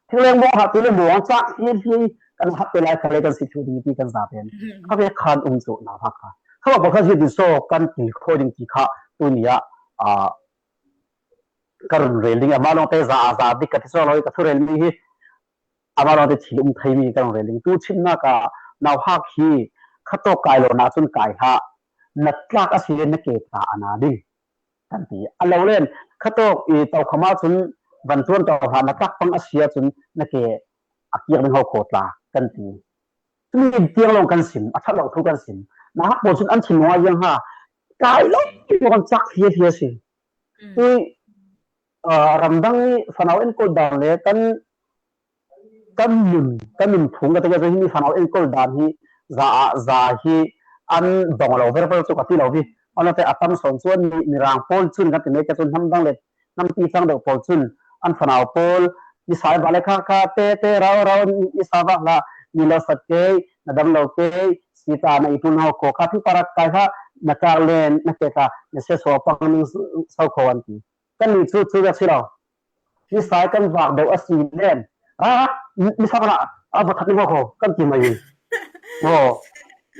Thingleng mawng hlah ti le mawng cak hliai hliai kan hak te lai kha le kan si thlu ding ti kan za pen. Kha ve khan um cu nauhak kha. Kha bang kha ziatin so kan kilkhawi ding ti kha tuni ah, aa, ka run rel ding i, amah lawngte za a za dik ka ti so lo i ka thurel mi hi amah lawngte thil um thei mi kan rel ding. Tu chimnak ah nauhak hi khatawk kai lo na cun kai hlah, na tlak a si le na ke tla a na ding kan ti. A lo len khatawk i tokham ah cun van tuan to hlah, na tlak pang a si ahcun na ke a kiak ding ho kho tla kan ti. Cumi tiang lawng kan sim, a ṭhat lo thu kan sim. Nauhak pawl cun an thinlung ah ziang ha, kai lo kan cak hliahhliah si. Tui, aa, ramdang i fanau enkawl dan le kan, kan nun, kan nun phung ka te cun himi fanau enkawl dan hi za ah za hi an dong lo verver cu ka ti lo hi. Anate a tam sawn cu an mi, Mirang pawl cun kan ti mai ka cun hnam dang le hnampi cang deuh pawl cun an fanau pawl, "Misa va le kha kha te te rau rau, misa va hlah, mi lo sat kei, na dam lo kei, sita na i tul hau ko kha, thupar kai hlah, na kar len na ke kha, na se so pang ning so ko," an ti. Kan ni cu cu si lo. Misa kan vak deuh a si len, "Ah, misa va hlah, a va that ning hau ko," kan ti mai. Oh.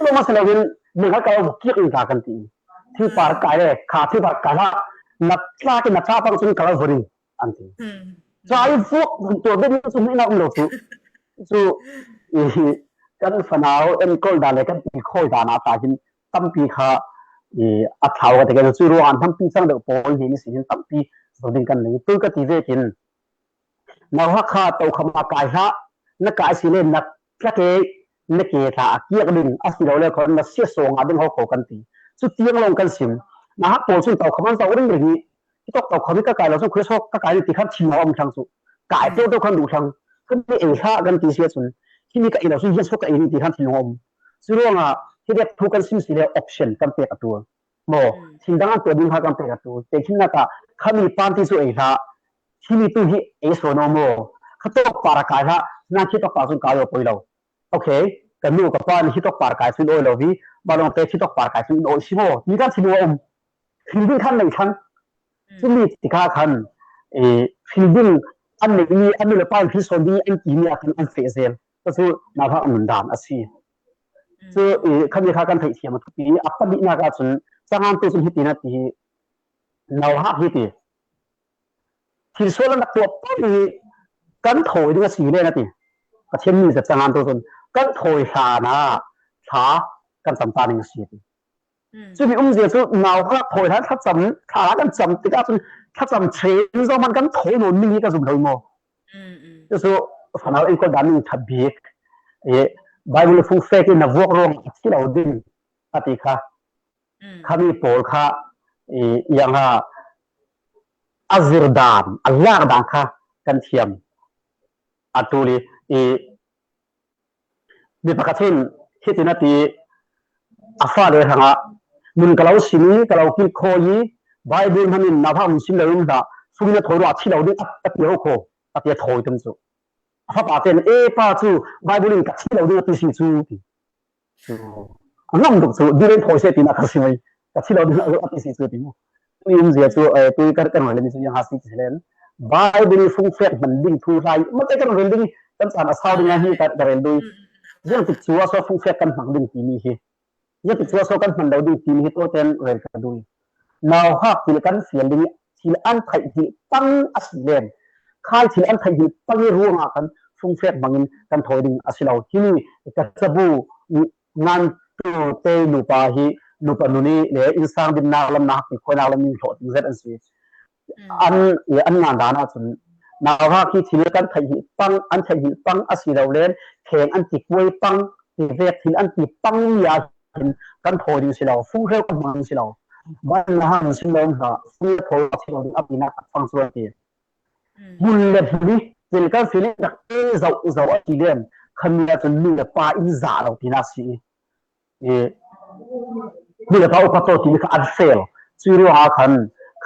Lo ma si lo in, ning ka lo kiak in ka kan ti. "Thupar kai le kha, thupar kai hlah, na tlak in na tlak pang cun ka lo vun in," an ti. Cai vuk tuah deuh cu mi nak um lo cu. Cu i kan fanau enkawl dan le kan ti khawi dan ah ta hin tampi kha i a thlau ka ti kan cu ruang ah hnampi cang deuh pawl hnen ihsin hin tampi zo ding kan nei. Tu ka ti vekin, "Nauhak kha tokham ah kai hlah, na kai si le na tlak e, na ke tla a kiak ding, a si lo le khawn na siasaw ngah ding ho ko," kan ti. Cu tiang lawng kan sim. Nauhak pawl cun tokham an zoh ringring i, "Hi tawk tokham hi ka kai lo cun khuaso ka kai ti khan thinlung a um thlang cu. Kai tio tio khan duh thlang. Kan ni ei hlah kan ti si ahcun, himi ka ei lo cun hian so ka ei ti khan thinlung a um." Cu ruangah hi dek thu kan sim si le option kan pek a ṭul. Maw, thil dang an tuah ding kha kan pek a ṭul. Tehkhinnak ah, "Khami panti cu ei hlah, himi tu hi ei sawn aw maw, khatawk par a kai hlah, na khitawk par cun kai aw poi lo. Okay, ka nu ka pa nih khitawk par kai cun awi lo hi, malawngte khitawk par kai cun in awi si maw," ti kan thinlung a um. Thil ding khan nei thlang. Cumi tikah khan, eh, thil ding an neihmi, an nu le pa in thil sawn ding an timi ah khan an feh zel. Cu nauhak nundan a si. Cu, eh, khami kha kan theihthiam a thupi. A pahnihnak ahcun, cangantu cun hiti na ti hi, nauhak hiti, thil sual an rak tuah paoh hi kan thawi ding a si le na ti. Pathian mi zat cangantu cun kan thawi hlan ah thla kan cam ta ding a si ti. Cumi umzia cu nauhak thawi hlan thlacam, thla kan cam tikah cun thlacam ṭhen zong hmanh kan thawi nawn ning hi ka zum lo maw? Cucu fanau enkawl dan ning ṭha bik. Eh, Bible fungfek in na vuak ruangah a thi lo ding a ti kha. Khami pawl kha, eh, iang a, a zir dan, a lak dan kha kan thiam. A ṭul i, eh, mi pakhat hin hitin a ti, a fale hrangah, "Nun ka lo sim i, ka lo kilkhawi i, Bible hmanh in nauhak hun sim lo in hlah, fung in a thawi ruah a thi lo ding," a, a ti ho kho, a ti a thawi tum cu. A fapa ten, "E pa cu Bible in ka thi lo ding a ti si cu," ti. A ngam tuk cu, "Bible in thawi seh," tinak ka si mai. "Ka thi lo ding a ti si cu," ti mu. Tui umzia cu, eh, tui kan, kan rel mi cu iang a si ti si len, Bible i fungfek hman ding thu hla i mate kan rel ding, kan caan a sau ding a hi ka, ka rel dui. Ziang tik cu a so fungfek kan hmang ding timi hi. Ziang tik cu a so kan hman lo ding timi hi tuate in rel ka dui. Nauhak thil kan fial ding i, thil an theih hnih pang a si len, khai thil an theih hnih pang i ruangah kan fungfek hmangin kan thawi ding a si lo. Himi ka cabu ngan tu te nupa hi, nupa nun i le innsang dinnak lam, nak ti khuanak lam in hlawh ding zet an si. An, an ngan dan ahcun, nauhak hi thil kan theih hnih pang, an theih hnih pang a si lo len, kheng an ti kuai pang, ti vek thil an ti pang mi ah hin kan thawi ding si lo, funghreu kan hmang ding si lo. Van na hang sim lo hna, fung le thawi a si lo ding a tinak a fang sual ti. Hmun le hmun i, thil kan fial i rak e zoh zoh a ti len, khami ahcun nu le pa in zah lo tinak si i. I, nu le pa upat taw timi kha an fel. Cui ruangah khan,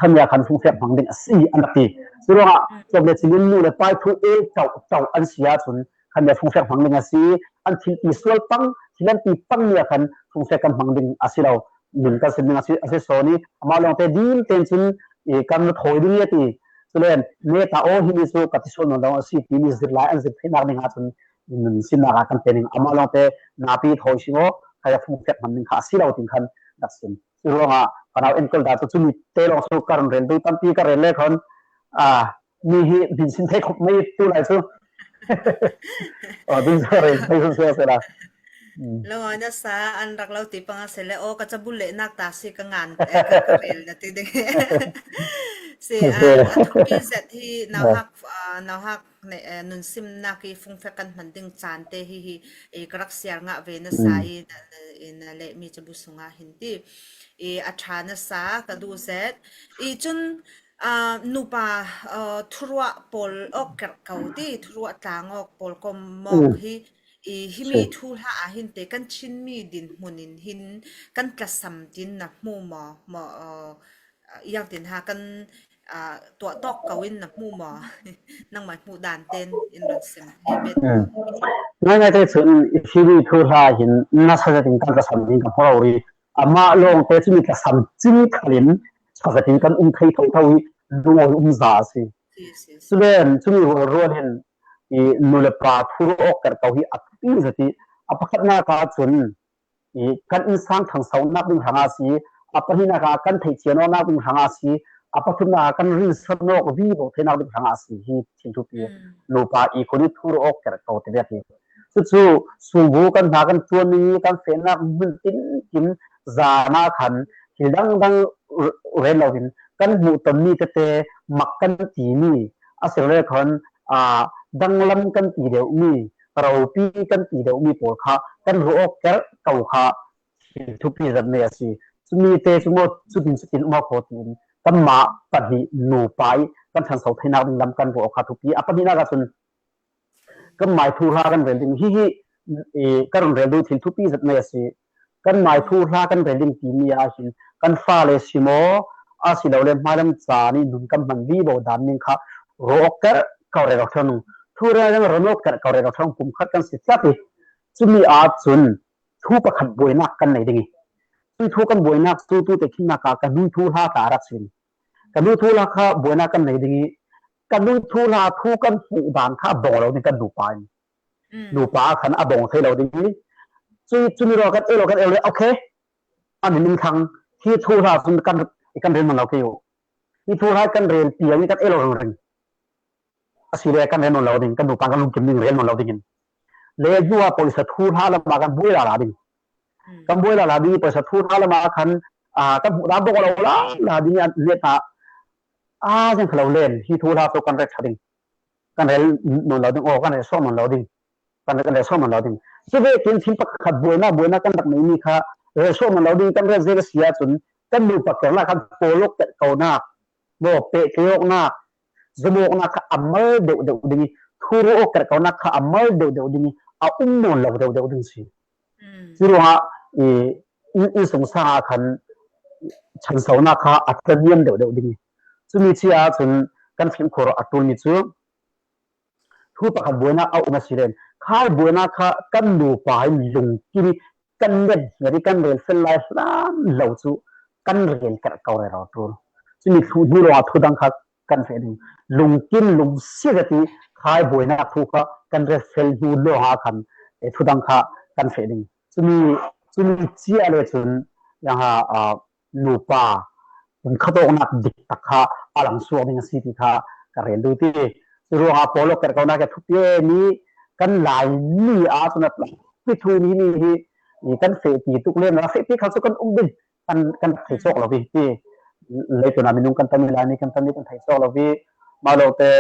khami ah khan fungfek hmang ding a si, an rak ti. Cui ruangah, cawm le cingin nu le pa i thu e cauh cauh an si ahcun, khami ah fungfek hmang ding a si, an thil ti sual pang, thil an ti pang mi ah khan fungfek kan hmang ding a si lo. Nun kan sim ding a si, a si sawn i, amah lawngte din tein cun, i, kan thawi ding i a ti. Culen, neta aw, himi cu ka ti sual nawn lo a si, timi zir lai an zir theinak ding ahcun, nun simnak ah kan pe ning. Amah lawngte napi thawi si maw, kha fungfek hman ding kha a si lo, tin khan rak sim. Cu ruangah, fanau enkawl dan cu, cumi te lawng cu ka run rel duh, tampi ka rel le khan, aa, mi hi din sin thei khop mai tu lai cu. Aw, din sa rin, din sa sila. Mm. Lo, na sa, an rak lo ti panga sele, o, ka cabul le nak ta si ka ngan, eh, ka, ka rel na ti ding. Si, ah, a thupi zet hi, nauhak, ah, nauhak ne, eh, nun sim nak i fung fek kan hman ding caan te hi hi, eh, ka rak siar ngah ve na sa i, na, na, i na le mi cabu sunga hin ti. I a ṭha na sa, ka duh zet. I cun, ah, nupa, ah, thuruah pawl awk kerh ko ti, thuruah tlang awk pawl ko mawk hi, i himi thuhla ah hin te kan Chinmi dinhmun in hin kan tlasam tin na hmu maw? Maw, ah, iangtin ha kan, ah, tuah tawk ko in na hmu maw? Nangmah hmuh dan ten in run sim hi bet. Mm. Ngaingai te cun himi thuhla hin nasa zetin kan tlasam ding ka hmu lo rih. Amah lawngte cumi tlasam cin khalin sazatin kan um thei thotho i lungawi umza a si. Yes, yes. Cule cumi rualrual in i nulepa thuruah awk kerhko hi a thupi zet i a pakhatnak ahcun i kan innsang thangsonak ding hrangah a si, a pahnihnak ah kan theihcian awknak ding hrangah a si, a pathumnak ah kan rinsan awk vivo theinak ding hrangah a si hi thil thupi. Mm. Nupa i khun i thuruah awk kerhko ti vek hi. Cucu sungbu kan hna kan ṭuan i kan fehnak hmun tinkim zan ah khan thil dangdang rel loin kan hmuh tonmi tete mak kan timi a si le khan, aa, danglam kan ti deuhmi, ropi kan ti deuhmi pawl kha kan ruah awk kerhko kha thil thupi zet mai a si. Cumi te cu maw, cutin cutin um aw ko tiin kanmah pahnih nupa i kan ṭhanso theinak ding lam kan ruah awk kha thupi. A pahnihnak ahcun kanmai thuhla kan rel ding. Hihi, i, ka run rel duh thil thupi zet mai a si. Kanmai thuhla kan rel ding timi ah hin kan fale si maw, asilole hmailam caan i nun kan hman vivo dan ning kha ruah awk kerhko rel awk ṭhang. Thu rel ding run awk kerhko rel awk ṭhang pumkhat kan si tlat i. Cumi ahcun thu pakhat buainak kan nei ding i. Cui thu kan buainak cu tu te khinnak ah ka nu thuhla ka rak si. Ka nu thuhla kha buainak kan nei ding i, ka nu thuhla thu kan hmuh dan kha a bawng lo ding kan nupa in. Mm. Nupa khan a bawng thei lo ding i, cui cumi ruang kan ei lo, kan ei lo le, okay, a minung thang, hi thuhla cun kan, kan rel man lo kei uh. Hi thuhla kan rel piang i kan ei lo ringring. Asile kan rel nawn lo ding, kan nupa kan lungkim ding rel nawn lo dingin. Le hnu ah pawisa thuhla lamah kan buai lala ding. Mm. Kan buai lala ding i pawisa thuhla lamah khan, aa, kan hmuh dan bawk lo lala ding i an neta, aa, ziang kha lo len, hi thuhla cu kan rel ṭha ding. Kan rel nawn lo ding, aw, kan rel sawh nawn lo ding. Kan, kan rel sawh nawn lo ding. Cuvekin thil pakhat buainak, buainak kan rak neimi kha rel sawh nawn lo ding, kan rel zel a si ahcun kan nupa kerhnak khan pawl awk kerhkonak, maw, pehtlaih awknak, zumh awknak kha a mal deuh deuh ding i, thuruah awk kerhkonak kha a mal deuh deuh ding i, a um nawn lo deuh deuh ding si. Mm. Curuangah i, inn, innsungsang ah khan chansonak kha a tlaniam deuh deuh ding i. Cumi ci ahcun kan fimkhur a ṭulmi cu thu pakhat buainak a um a si len. Khai buainak kha kan nupa in lungkim i kan let hmet i kan rel fel lai hlan lo cu kan rel kerhko rero ṭul. Cumi thu hnu lawngah thu dang kha kan feh ding. Lungkim lungsi zet i khai buainak thu kha kan rel fel hnu lawngah khan, eh, thu dang kha kan feh ding. Cumi, cumi cia le cun, yang ha, ah, nupa pumkhat awknak dik tak kha a langsuak ding a si ti kha ka rel duh ti. Curuangah pawl awk kerhkonak a thupi mi kan Laimi ahcun a tlangpi thu mi hi, hi kan fehpi tuk le, na fehpi kha cu kan um ding, kan, kan thei cawk lo hi ti. Leitung ah minung kan tami, Laimi kan tami kan thei cawk lo hi. Mah lo te,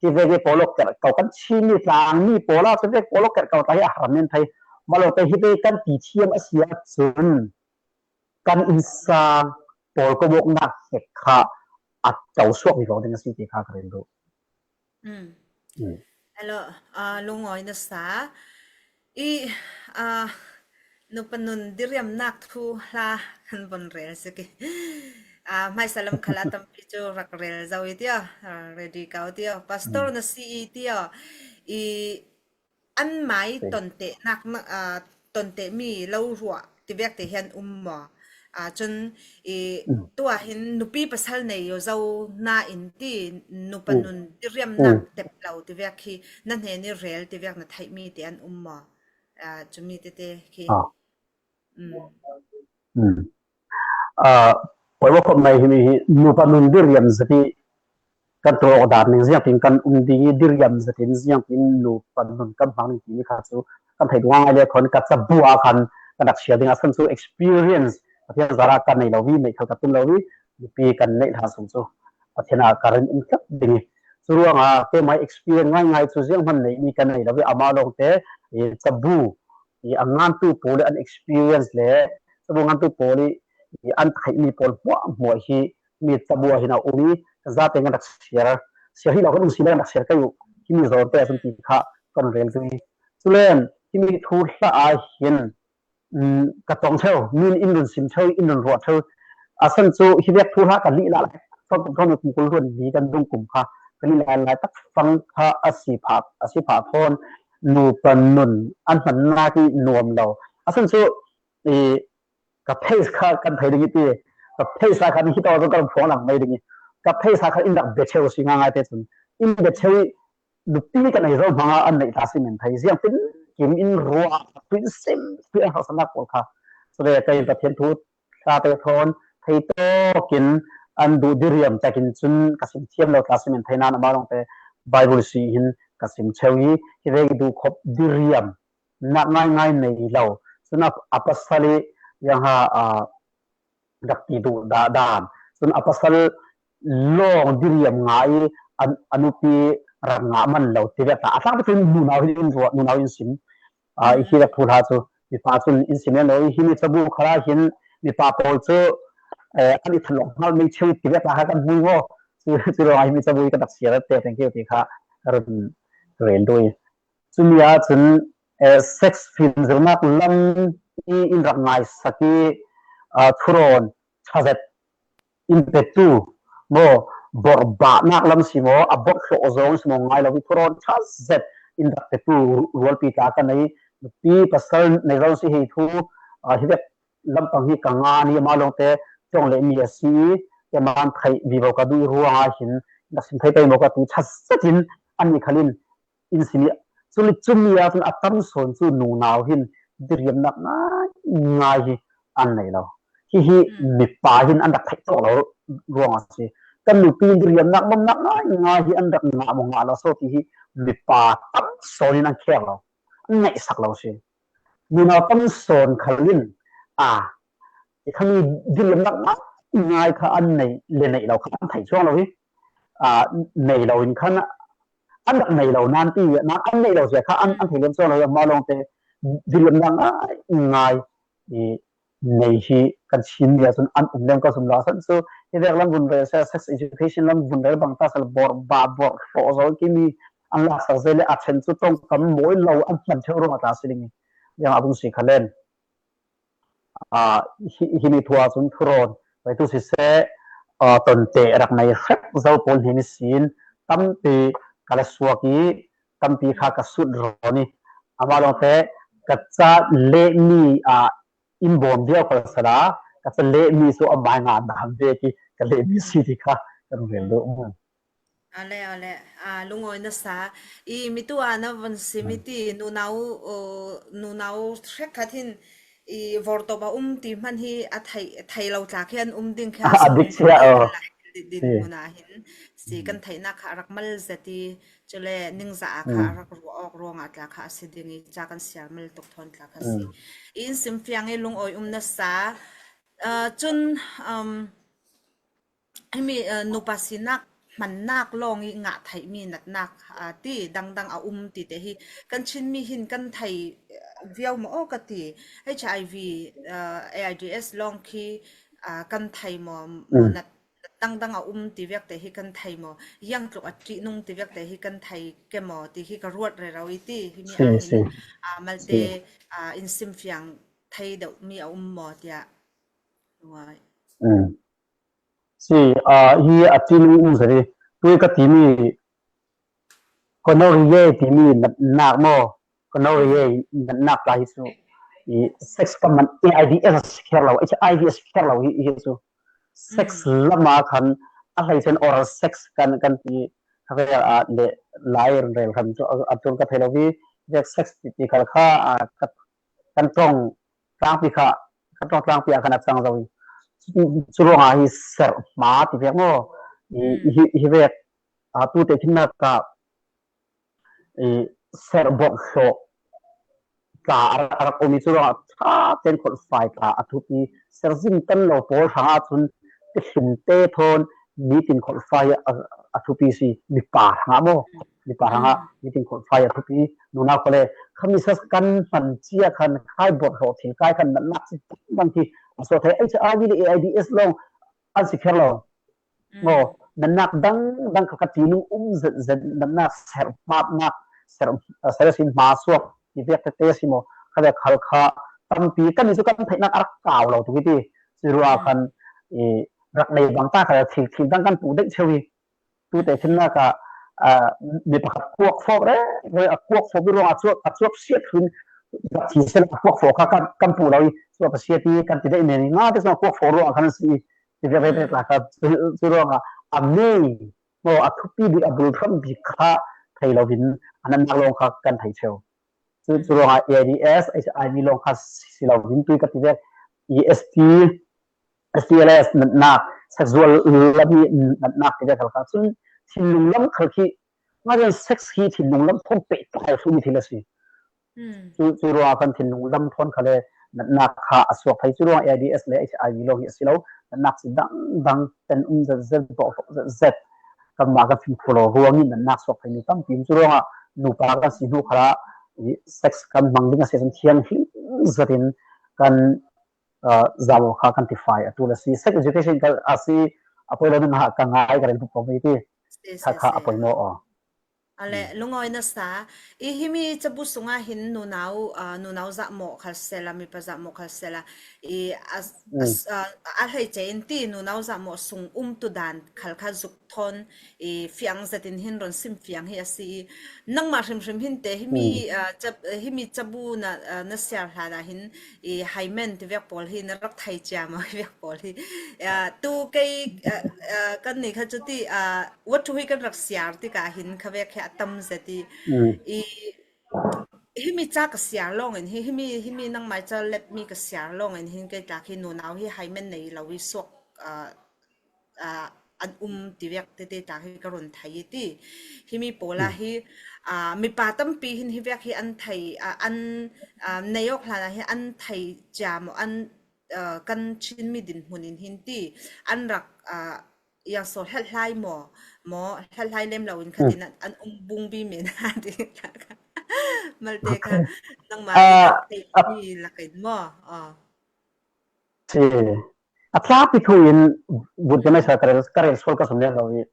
hi vek i pawl awk kerhko kan Chinmi tlangmi pawl ah cu vek pawl awk kerhko ta hi a haram men thei. Mah lo te hi vek kan ti thiam a si ahcun kan innsang pawl ko awknak hek kha a to suak vivo ding a si ti kha ka rel duh. Mm. Mm. Hello, ah, lungawi na sa. I, ah, nupa nun diriamnak thuhla kan von rel sik i. Ah, hmaisa lam khal a tampi cu rak rel zo i tio, ah, ready ko tio. Pastor, mm, na si i tio. I anmai, ei, tontehnak, ah, tontehmi lo ruah tivek te hi an um maw? Ah, cun i, mm, tuah hin nupi pasal nei zo nain ti nupa, mm, nun diriamnak, mm, tep lo tivek hi na hnen i rel tivek na theihmi te an um maw? Ah, cumi tete khi. Ah. Mm. Mm. Ah, poimaw khawp mai himi hi nupa nun diriam zet i kan tawk dan ning ziangtin kan um ding i, diriam zetin ziangtin nupa nun kan hmang ding timi kha chu kan thei duh ngai le khan ka cabu ah khan kan rak share ding a, san chu experience Pathian zarah kan nei lo i, neih khal ka tum lo i, nupi kan neih hla sung chu Pathian a ka rin um tlat ding i. Churuangah keimah experience ngaingai chu zianghman nei mi kan nei lo i, amah lawngte i, cabu i, a ngantu pawl i an experience le cabu ngantu pawl i, i an theih mi pawl hmuahhmuah hi mi cabu ah hin a um i, ka zate kan rak share, share hi lo kan um si le kan rak share kai uh, himi zawngte a sun ti kha kan rel ding i. Chulen himi thu hla ah hin um, ka tawng cheu, min in run sim cheu, in run ruah cheu. A san chu hi vek thu hla ka lih la lai, thon kum thon kum kul ruan li kan dung kum kha ka lih la lai tak fang kha a si pha, a si pha thon nupa nun an hman nak i nuam lo. A san chu i ka face kha kan thei ding i ti, ka face a khan hi tawh kan phuang lang mai ding i, ka face a khan in rak be cheu si ngai ngai te chun in be cheu i, nupi kan ei zo hmanga an neih ta si min thei ziang tin kim in ruah tuin sim tuin a haksanak pawl kha. Chule kei Pathian thu hla te thawn thei tawkin an duh diriam takin chun ka sim thiam lo ta si min thei nan amah lawngte Bible si hin ka sim cheu i, hi vek i duh khop diriam nak ngaingai nei lo. Chun a, a pasal i yang ha, a, rak ti duh dah dan. Chun a pasal lawng diriam ngai i, a, a nupi rak ngah man lo ti vek ta. A tlangpi chun nunau hin in ruah, nunau in sim. A, i hi rak thu hla chu mipa chun in sim lo i, hi mi cabu khala hin mipa pawl chu, eh, an i thalawh hmal mei cheu ti vek ta kha kan hmu i maw. Chu, chu lo a hi mi cabu i ka dak sia te thank you ti kha ka run rel duh i. Chumi ah chun, eh, sex fimzirnak lam i in rak ngaisak i, ah, thurawn thazet in petu maw, borhbahnak lam si maw, a borh hlawh zawng si maw ngai lo i thurawn thazet in rak petu rualpi tla ka nei, nupi pasal nei zo si hei thu, ah, hi vek lampang hi ka ngan i amah lawngte tlawng le mi a si i, keman theih vivo ka duh i ruangah hin rak sim thei pei maw ka ti thazet in an i khalin in sim i, chumi, chumi ah chun a tam sawn chu nunau hin diriamnak ngai ngai hi an nei lo. Hihi mipa hin an rak theih tawk lo ruangah si. Kan nupi in diriamnak mamnak ngai ngai hi an rak ngah maw ngah lo so ti hi mipa tam sawn in an khek lo, an neihsak lo si. Nunau tam sawn khal in a i khami diriamnak ngai ngai kha an nei le neih lo kha an thei chuang lo hi. A, nei lo in khan an rak nei lo nan ti nan an nei lo sia kha an, an thei lem chuang lo hi. Amah lawngte diriamnak ngai ngai i nei hi kan Chin nia chun an um lem ka zum lo a san chu hi vek lam vun rel se sex education lam vun rel bang ta sal borhbah borh hlawh zo kimi an laksak zel le a ṭhen chu tawngkam mawi lo an hman theu ruangah ta si ding i. Yang a bung si kha len. A, hi, hi mi thu ah chun thurawn pei tu si se, a, tonte rak nei hrek zo pawl hnen i sin tampi ka la suak i tampi kha ka sut rawn i. Amah lawngte ka ca leh mi a in bawm viau khol sala ka ca leh mi chu a mai nga na ham vek i ka leh mi si ti kha kan rel duh. Ale, ale, a, lungawi nasa. I mitu a na von sim i ti nunau, o, nunau hrek khat hin i vortop a um ti hman hi a thei, thei lo tla khi an um ding khi a dik sia, o. Din, din muna hin si kan theihnak kha a rak mal zet i, chule ningzah a kha a rak ruah awk ruangah tla kha a si ding i, ca kan siar mal tuk thawn tla kha si. I in sim fiang i lungawi um nasa. A, chun, um, himi, eh, nupa sinak hmannak lawng i ngah theihmi natnak, ah, ti dangdang a um ti te hi kan Chinmi hin kan thei, eh, viau maw ka ti. H I V, eh, A I D S lawng khi, ah, kan thei maw, maw nat, nat dangdang a um ti vek te hi kan thei maw, hiang tluk a ṭihnung ti vek te hi kan thei ke maw ti hi ka ruat rero i ti. Himi ah hin, ah, malte, ah, in sim fiang thei deuh mi a um maw tiah. Nuai. Si, ah, hi a ṭihnung um zari. Tui ka timi, gonorrhea timi natnak maw? Gonorrhea natnak tla hi chu i sex ka man A I D S a si kher lo, H I V a si kher lo hi, hi chu. Sex lama khan a hlei chen oral sex kan, kan ti kha vel a le lai rel khan chu a, a tul ka thei lo hi. Vek sex ti, ti khal kha, a, ka, kan ṭawng tlangpi kha, kan ṭawng tlangpi ah khan a cang zo i. Chu, chu ruangah hi serh hma ti vek maw? I, hi, hi vek a, tute khinna ka, i, serh bawk hlawh tla a, a rak um i, curuangah ṭha ten kholhfai tla a thupi, serh zing tan lo pawl hrangah cun tihlumte thawn nitin kholhfai a, a thupi si, mipa hrangah maw? Mipa hrangah nitin kholhfai a thupi, nunau khawh le khami sa kan hman cia khan khai bawk hlawh thil kai khan natnak si dangdang khi a suak thei, H I V le A I D S lawng an si kher lo. Maw, natnak dangdang kha ka ṭihnung um zetzet, natnak serh hmatnak, serh, serh sin hma suak ti vek tete si maw, kha vek khal kha tampi kan ni cu kan theihnak a rak kau lo tuk i ti. Curuangah khan i rak nei bang ta kha thil, thil dang kan puh deih cheu i. Tute khinnak ah, ah, mi pakhat kuak fawp re, re, a kuak fawp i ruangah a cuak, a cuak siat hun, rak thi sel a kuak fawp kha kan, kan puh lo i, cuak a siat i kan ti deih men i, nga te cun a kuak fawp ruangah khan si i, ti vek vek tla kha, cu, cu ruangah a mei, maw, a thupi bik, a bul hram bik kha thei lo in, a natnak lawng kha kan thei cheu. Cu, cu ruangah A I D S, H I V lawng kha si lo in tui ka ti vek, i S T, S T L S natnak, sexual lam i natnak ti vek khal kha. Cun thinlung lam khal khi, nga rian sex hi thinlung lam thawn pehtlai a hlumi thil a si. Cu, cu ruangah kan thinlung lam thawn kha le natnak kha a suak thei. Cu ruangah A I D S le H I V lawng hi a si lo. Natnak si dangdang ten um zetzet, bawh hlawh zetzet. Kanmah kan fimkhur lo ruang in natnak suak theimi tampi um. Cu ruangah nupa kan si hnu khalah i sex kan hmang ding a si ahcun thianghlim zetin kan, ah, zam aw kha kan tifai a ṭul a si. Sex education ka, a si, a poi lo ning ah ka ngai ka rel buk ko ti. Kha kha a poimaw aw. Ale, lungawi nasa. I himi cabu sungah hin nunau, ah, nunau zahmawh khal sela, mipa zahmawh khal sela. I a, a, a, a hleice in ti nunau zahmawh sung umtu dan khal kha zuk thawn i fiang zetin hin ron sim fiang hi a si i. Nangmah hrimhrim hin te himi, ah, cab-, himi cabu na, ah, na siar hlan ah hin i haimen ti vek pawl hi na rak thei cia maw hi vek pawl hi. Ah, tu kei, ah, ah, kan ni kha cu ti, ah, what to hi kan rak siar tikah hin kha vek hi a tam zet i. I himi ca ka siar lawngin hi, himi, himi nangmai ca lepmi ka siar lawngin hin kei tlak hi nunau hi haimen nei lo i suak, ah, ah, an um ti vek tete tlak hi ka run thei i ti. Himi pawl ah hi, ah, mipa tampi hin hi vek hi an thei, ah, an, ah, nei awk hlan ah hi an thei cia maw, an, ah, kan Chinmi dinhmun in hin ti an rak, ah, yang so hlathlai maw, maw hlathlai lem lo in khatin an, an um bungbi men a ti tlak. Malte kha nangmai ah, rak theihmi lakin maw? Ah. Si. A tlak pi thu in vut kan sa ka rel, ka rel sual ka sum lem lo i.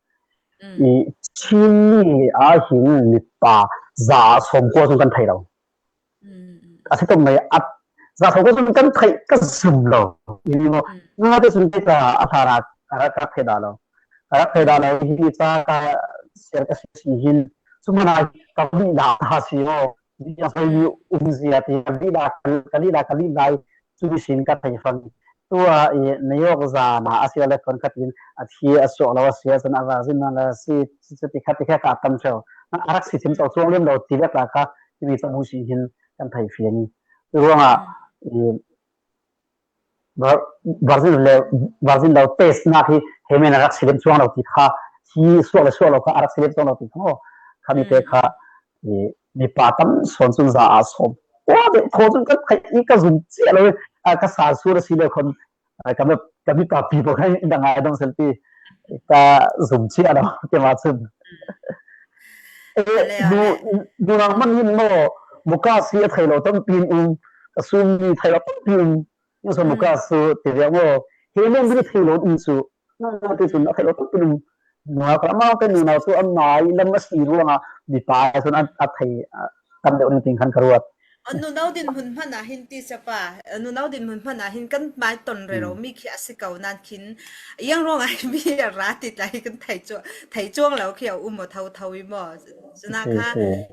I Chinmi ah hin mipa za sawmkua zong kan thei lo. A si tuk mai a za sawmkua zong kan thei ka zum lo. I ni maw, nga te sun te ka a thara ka rak, ka rak thei dah lo. Ka rak thei dah lo hi ca ka siar ka si, si hin. Sumana ka bi dah ta si maw. Bi yang sai mi um zia ti ka bi dah, ka bi dah, ka bi dah. Cu mi sin ka thei fang. Tua i na yawk zana a si le kon khat in a thi a suak lo a si a cun a va zin na la si, si, si ti khat ti khat ka tam cheu. Na a rak si thim chau chuang lem lo ti vek la kha ti mi cabu si hin kan thei fian i. Ruangah i Var-, varzin le, varzin lo test nak hi hemen a rak si lem chuang lo ti kha, thi suak le suak lo kha a rak si lem chuang lo ti kha maw. Kha mi te kha i mipa tam sawn cun za a sawm. Ua de thaw cun kan thei i ka zum cia lo i, a, ka sa sur a si le khon, a, ka mi, ka mipa pi pawl kha in dang ai dong sel ti ka zum cia lo ti ma cun. E, ale, nu, ale. Nu nang man hin maw, muka si a thei lo tampi in um, ka sum mi thei lo tampi in um. Ni so muka su ti vek maw. He leng bi thei lo in um su. Na, na ti cun a thei lo tampi in um. Nua ka amau te nunau cu an nai lam a si ruangah mipa cun an, a thei, a, tam deuh ning ting khan ka ruat. A, nunau dinhmun hmanh ah hin ti sapa, a, nunau dinhmun hmanh ah hin kan mai ton rero mi khi a si ko nan khin, yang ruangah mi a ra ti tla hi kan thei cu, thei cuang lo khi a um aw tho tho i maw. Cuna kha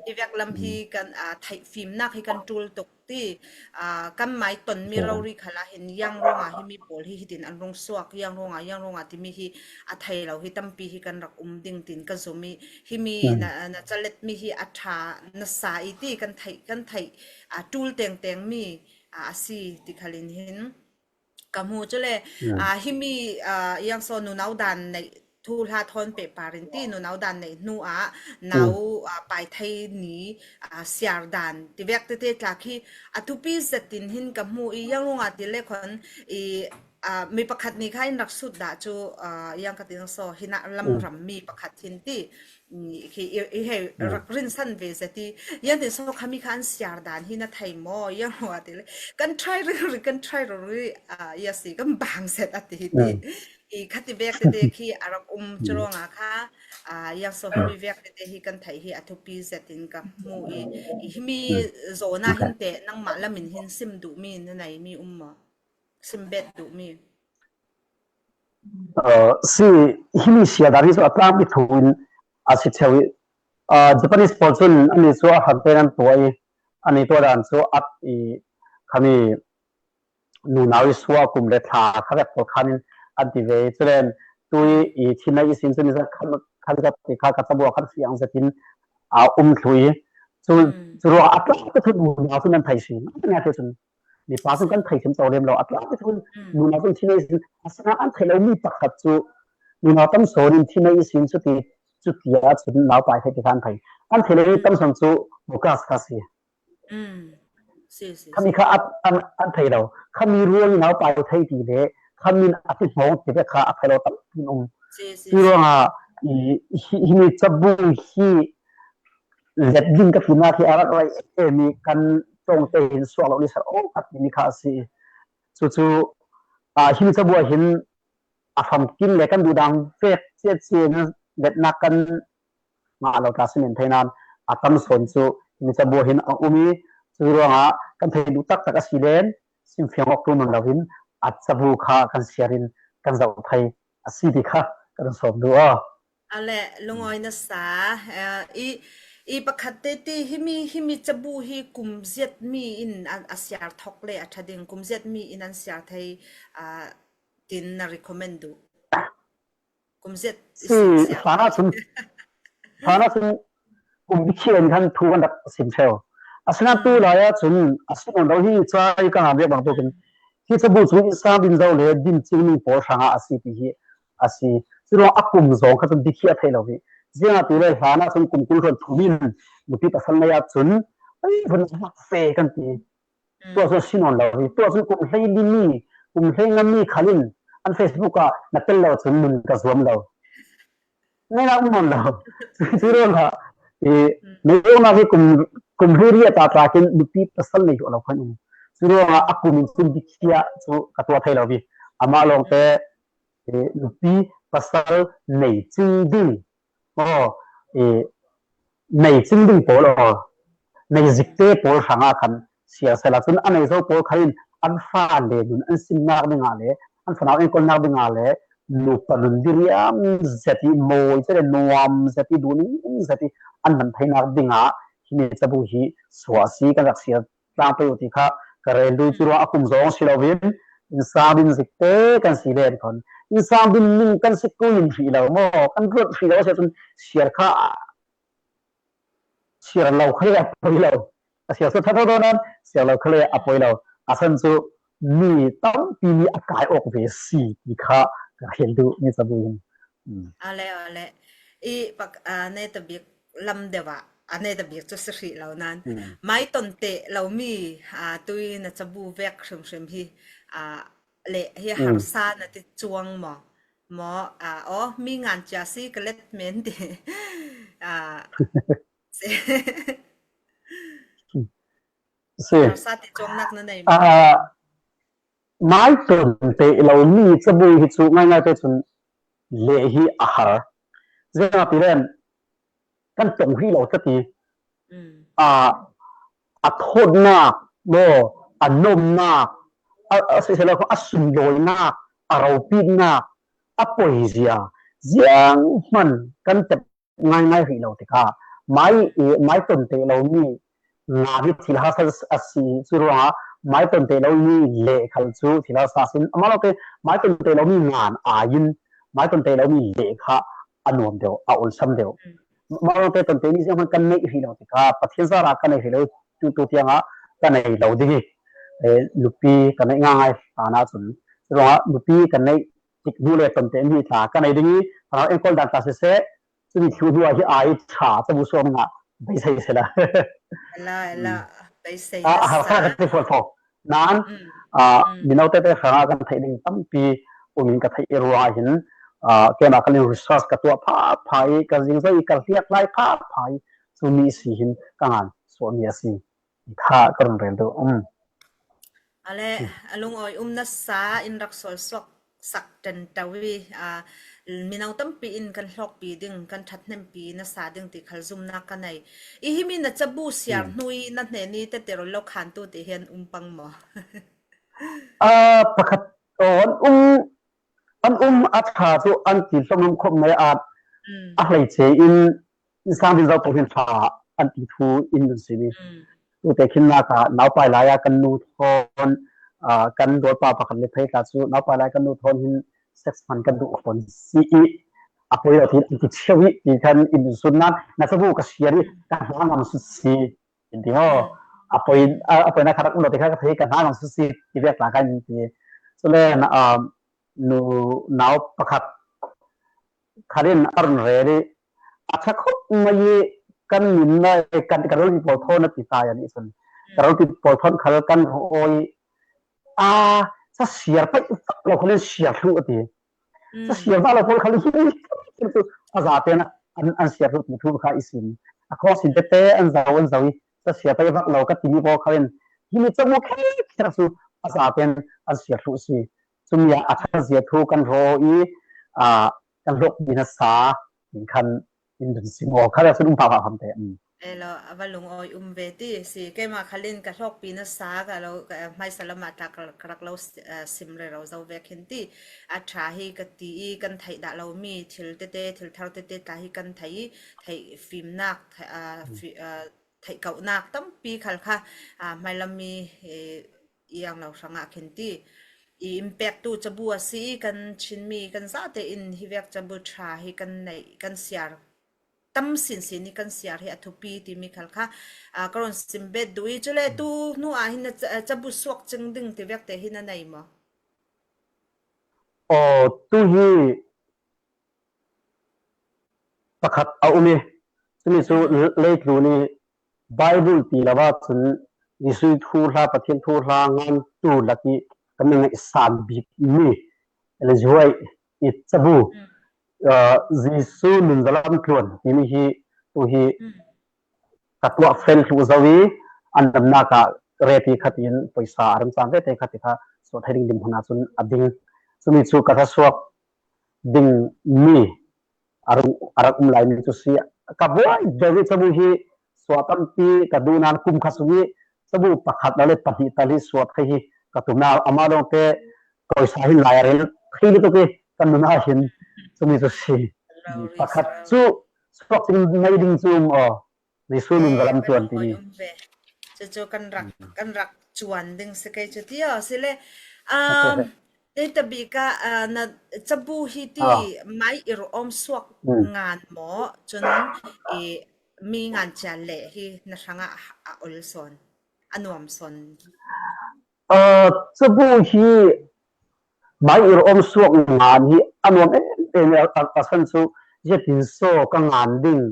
hi vek lam hi kan, a, theih fimnak hi kan ṭul tuk ti, a, kan mai tonmi rori khalah hin yang ruangah hi mi pawl hi hitin an rung suak, yang ruangah, yang ruangah timi hi a thei lo hi tampi hi kan rak um ding tin ka zum i, himi na, na calet mi hi a ṭha na sa i ti kan theih, kan theih, a, ṭul tengteng mi, a, a si ti khalin hin ka hmu. Cule, a, himi, a, yang so nunau dan neih thuhla thawn pehpar in ti, nunau dan neih hnu ah nau, ah, pai thei ni, ah, siar dan ti vek tete tla khi a thupi zet in hin ka hmu i, yang ruangah ti le khon i, ah, mi pakhat ni kha in rak sut dah cu, ah, yang ka ti nang so, hinah lam ram mi pakhat hin ti, i, khi i, i hei rak rinsan ve zet i, yang tin so khami kha an siar dan hi na thei maw, yang ruangah ti le kan try ringring, kan try ringring, ah, ya si kan bang zet a ti hi ti. I khati vek tete khi a rak um cu ruangah kha, ah, yang so himi vek tete hi kan theih hi a thupi zet in ka hmu i, i himi zawna hin te nangmah lam in hin sim duh mi na nei mi um maw? Sim bet duh mi. Uh, si himi siar dan hi cu a tlangpi thu in a si cheu i, uh, Japanese pawl cun anni cu a harte nan tuah i, anni tuah dan cu at i khami nunau i suah kum le thla kha vek pawl khan in an ti ve i, culen tu i, i thinai i sin cun i zat khan, khan zat ti kha ka cabu ah khan fiang zet in a um thlu i, cu, cu ruangah a tlangpi thu nunau cu nan thei si. Nia te cun mipa cun kan thei thim co lem lo, a tlangpi thu nunau cun thinai i sin, a sana an thei lo mi pakhat cu nunau tam sawn in thinai i sin cu ti, cu ti ah cun nau pai thei ti khan thei. An thei lo mi tam sawn cu Bukas kha si. Si, si, Khami kha an, an, an thei lo. Khami ruang in nau pai thei ti le, khami in a ti hmawng ti ve kha a thei lo tam tin um. Si, si, Cu ruangah i, hi, himi cabu hi let ding ka tinak hi a rak rei em i kan tlawngte hin suak lo ni ser aw ka timi kha a si. Cucu, ah, himi cabu ah hin a famkim le kan duhdang vek ciatciat letnak kan ngah lo tla si men thei nain a tam sawn cu himi cabu ah hin a um i, cu ruangah kan thei duh taktak a si len, simfiang awk tu nawn loin a cabu kha kan siar in kan zoh thei a si ti kha kan sawm duh aw. A le, lungawi na sa, eh, i, i pakhat te ti himi, himi cabu hi kum ziat mi in a, a siar thok le a ṭha ding, kum ziat mi in an siar thei, ah, tin na recommend duh. Kum ziat i Si, si siar hlan ah cun, hlan ah cun kum bikhian khan thu kan rak sim ṭheu. Asinain tu lai ah cun a si nawn lo hi, cai ka ngan riak bang tukin hi cabu cu i sang din zo le din cing ning pawl hrangah a si ti hi a si. Curuang a kum zawng kha cun dikhi a theih lo hi. Ziangahtile hlan ah cun kum kul hluan thum in nupi pasal nei ah cun ei vun hmak fe kan ti. Tuah cun a si nawn lo hi. Tuah cun kum hlei li mi, kum hlei ngam mi khal in an Facebook ah na tel lo cun nun ka zuam lo. Ngai nak um nawn lo. Curuangah i meiruangnak hi kum, kum hlei riat ah tlakin nupi pasal nei tuah lo khan um. Curuangah a kum in cun dikhiah cu ka tuah thei lo hi. Amah lawngte i nupi pasal nei cing ding, aw, i nei cing ding pawl, aw, nei zikte pawl hrangah khan siar sehla cun a nei zo pawl khan in an fale nun an simnak dingah le an fanau enkolnak dingah le nupa nun diriam zet i mawi zet i nuam zet i duhning zet i an hman theinak dingah himi cabu hi suah a si kan rak siar tlang pei uh ti kha ka rel duh. Curuang a kum zawng si loin innsang din zikte kan si len khon, innsang din ning kan si tu in hrih lo maw, kan ruat hrih lo a si ahcun siar kha siar lo kha le a poi lo. A siar cu ṭha deuh nain siar lo kha le a poi lo. A san cu mi tampi mi a kai awk ve si ti kha ka rel duh, mi cabu in. A le, a le. I pak, a, ne ta bik lam deuh ah, a ne ta bik cu si hrih lo nain. Mai ton te lo mi, a, tui na cabu vek hrimhrim hi, a, le hi harsa na ti cuang maw? Maw, a, aw, mi ngan cia si ka let men ti. A, si. Si. Harsa ti cuang nak na nei maw? Ah, mai ton te lo mi cabu hi cu ngaingai te cun leh hi a har. Ziangahtile kan tong hrih lo ka ti. A, a thawtnak maw, a nomnak, a, a siseh lo a sunlawinak, a ropitnak, a poizia zianghman kan tep ngaingai hrih lo tikah mai, i, mai ton te lo mi ngan hi thil harsa a si. Curuangah mai ton te lo mi leh khal cu thil harsa a si. Amah lawngte mai ton te lo mi ngan ai in mai ton te lo mi leh kha a nuam deuh, a olsam deuh. Amah lawngte ton te mi zianghman kan neih hrih lo tikah Pathian zarah kan neih hrih lo tu, tu tiangah kan nei lo ding hi. Eh, nupi kan neih ngaingai hlan ahcun, curuangah nupi kan neih tik hnu le ton te mi tla kan nei ding hi. Thlarau enkol dan ta sese, chumi thlu hnu ah hi ai tha cabu suak ngah beisei sela. Ela, ela, beisei a, a har kha ka ti fol fo. Nan, a, mino tete hrangah kan theih ding tampi um in ka theih i ruang ah hin, a, keimah kan in research ka tuah pha pha i, ka zingzoi i, ka hliak lai pha pha i, chumi si hin ka ngan suahmi a si. Kha ka run rel duh. Um. Ale, a lungawi um nasa in rak sual suak sak ṭanṭo i, a, mino tampi in kan hlawkpi ding, kan ṭhathnempi nasa ding ti khal zumnak ka nei. I himi na cabu siar hnu i na hnen i tete rul lo khantu ti hi an um pang maw? A, pakhat, aw, an um, an um a ṭha cu an ti hlawmhlawm khawp mai ah a hleice in, in sang din zoh paoh hin ṭha an ti thu in dun si mi. Tute khinnak ah naupai lai ah kan nu thawn, aa, kan dawlpa pakhat le phei tla cu naupai lai kan nu thawn hin sex fund kan duh fawn si i a poi lo tiin an ti cheu i ti khan in dun sun nan na cabu ka siar i ka hna ngam sut si in ti maw? A poi, a, a poinak kha rak um lo ti kha ka thei ka hna ngam sut si ti vek tla kha in ti. Cule, aa, nu nau pakhat khat in a run rel i a ṭha khawp mai i kan nunna i kan ka ralpi pawl thawn a ti ta i a nih cun ka ralpi pawl thawn khal kan rawi a ca siar paih vak lo khal in siar thluh a ti. Ca siar vak lo pawl khal hi cu a zatein an, an siar thluh ti thu kha i sin a khawng sin tete an zo an zo i ca siar paih vak lo ka timi pawl khal in himi cabu khe khe cu a zatein an siar thluh si. Cumi ah a ṭha zia thu kan raw i, aa, kan hlawkpi nasa in khan in dun si maw? Kha cun um pah pah fam te. Um. Elo, a va lungawi um ve ti si. Keimah khal in ka hlawkpi nasa ka lo, ka, hmaisa lam ah tla ka, ka rak lo si-, aa, sim rero zo vek hin ti. A ṭha hi ka ti i kan theih dah lomi thil tete, thil thar tete tla hi kan theih i, theih fimnak, theih, aa, fi-, aa, theih kauhnak tampi khal kha, aa, hmailam mi, ee, i ang lo hrangah khin ti. I in pektu cabu a si i kan Chinmi kan zate in hi vek cabu ṭha hi kan neih, kan siar tam sinsin i kan siar hi a thupi timi khal kha, aa, ka run sim bet duh i. Cule tu hnu ah hin na ca-, cabu suak cing ding ti vek te hi na nei maw? Aw, tu hi pakhat a um i, cumi cu leitlun i Baibal ti lo ahcun Jesuh thuhla, Pathian thuhla ngantu lak i kan i ngaihsan bikmi Ellen White i cabu, aa, Jesuh nunzalam tluan timi hi tu hi ka tuah fel thluh zo i an damnak ah reti khat in pawisa a ram caan vete khat i kha suah thei ding dim hmun ah cun a ding. Cumi cu ka thluasuak ding mi a rak, a rak um lai mi cu si. Ka buai deuh i cabu hi suah tampi ka duh nan kum khat sung i cabu pakhat le pahnih tal hi suah thei hi ka tum na amah lawngte ka oisa hin lai a rel thei lutuk i kan nun ah hin cumi cu si. Pakhat cu suak cing ngei ding cu um aw. Jesuh nunzalam tluan timi. Cucu kan rak, kan rak cuan ding si kei cu ti aw si le. Um, Nitabika, aa, na cabu hi ti mai ir awm suak ngan maw? Cun i mi ngan cia leh hi na hrangah a ol sawn, a nuam sawn. Aa, cabu hi mai ir awm suak ngan hi a nuam em em i a, a, a san cu ziatin saw ka ngan ding,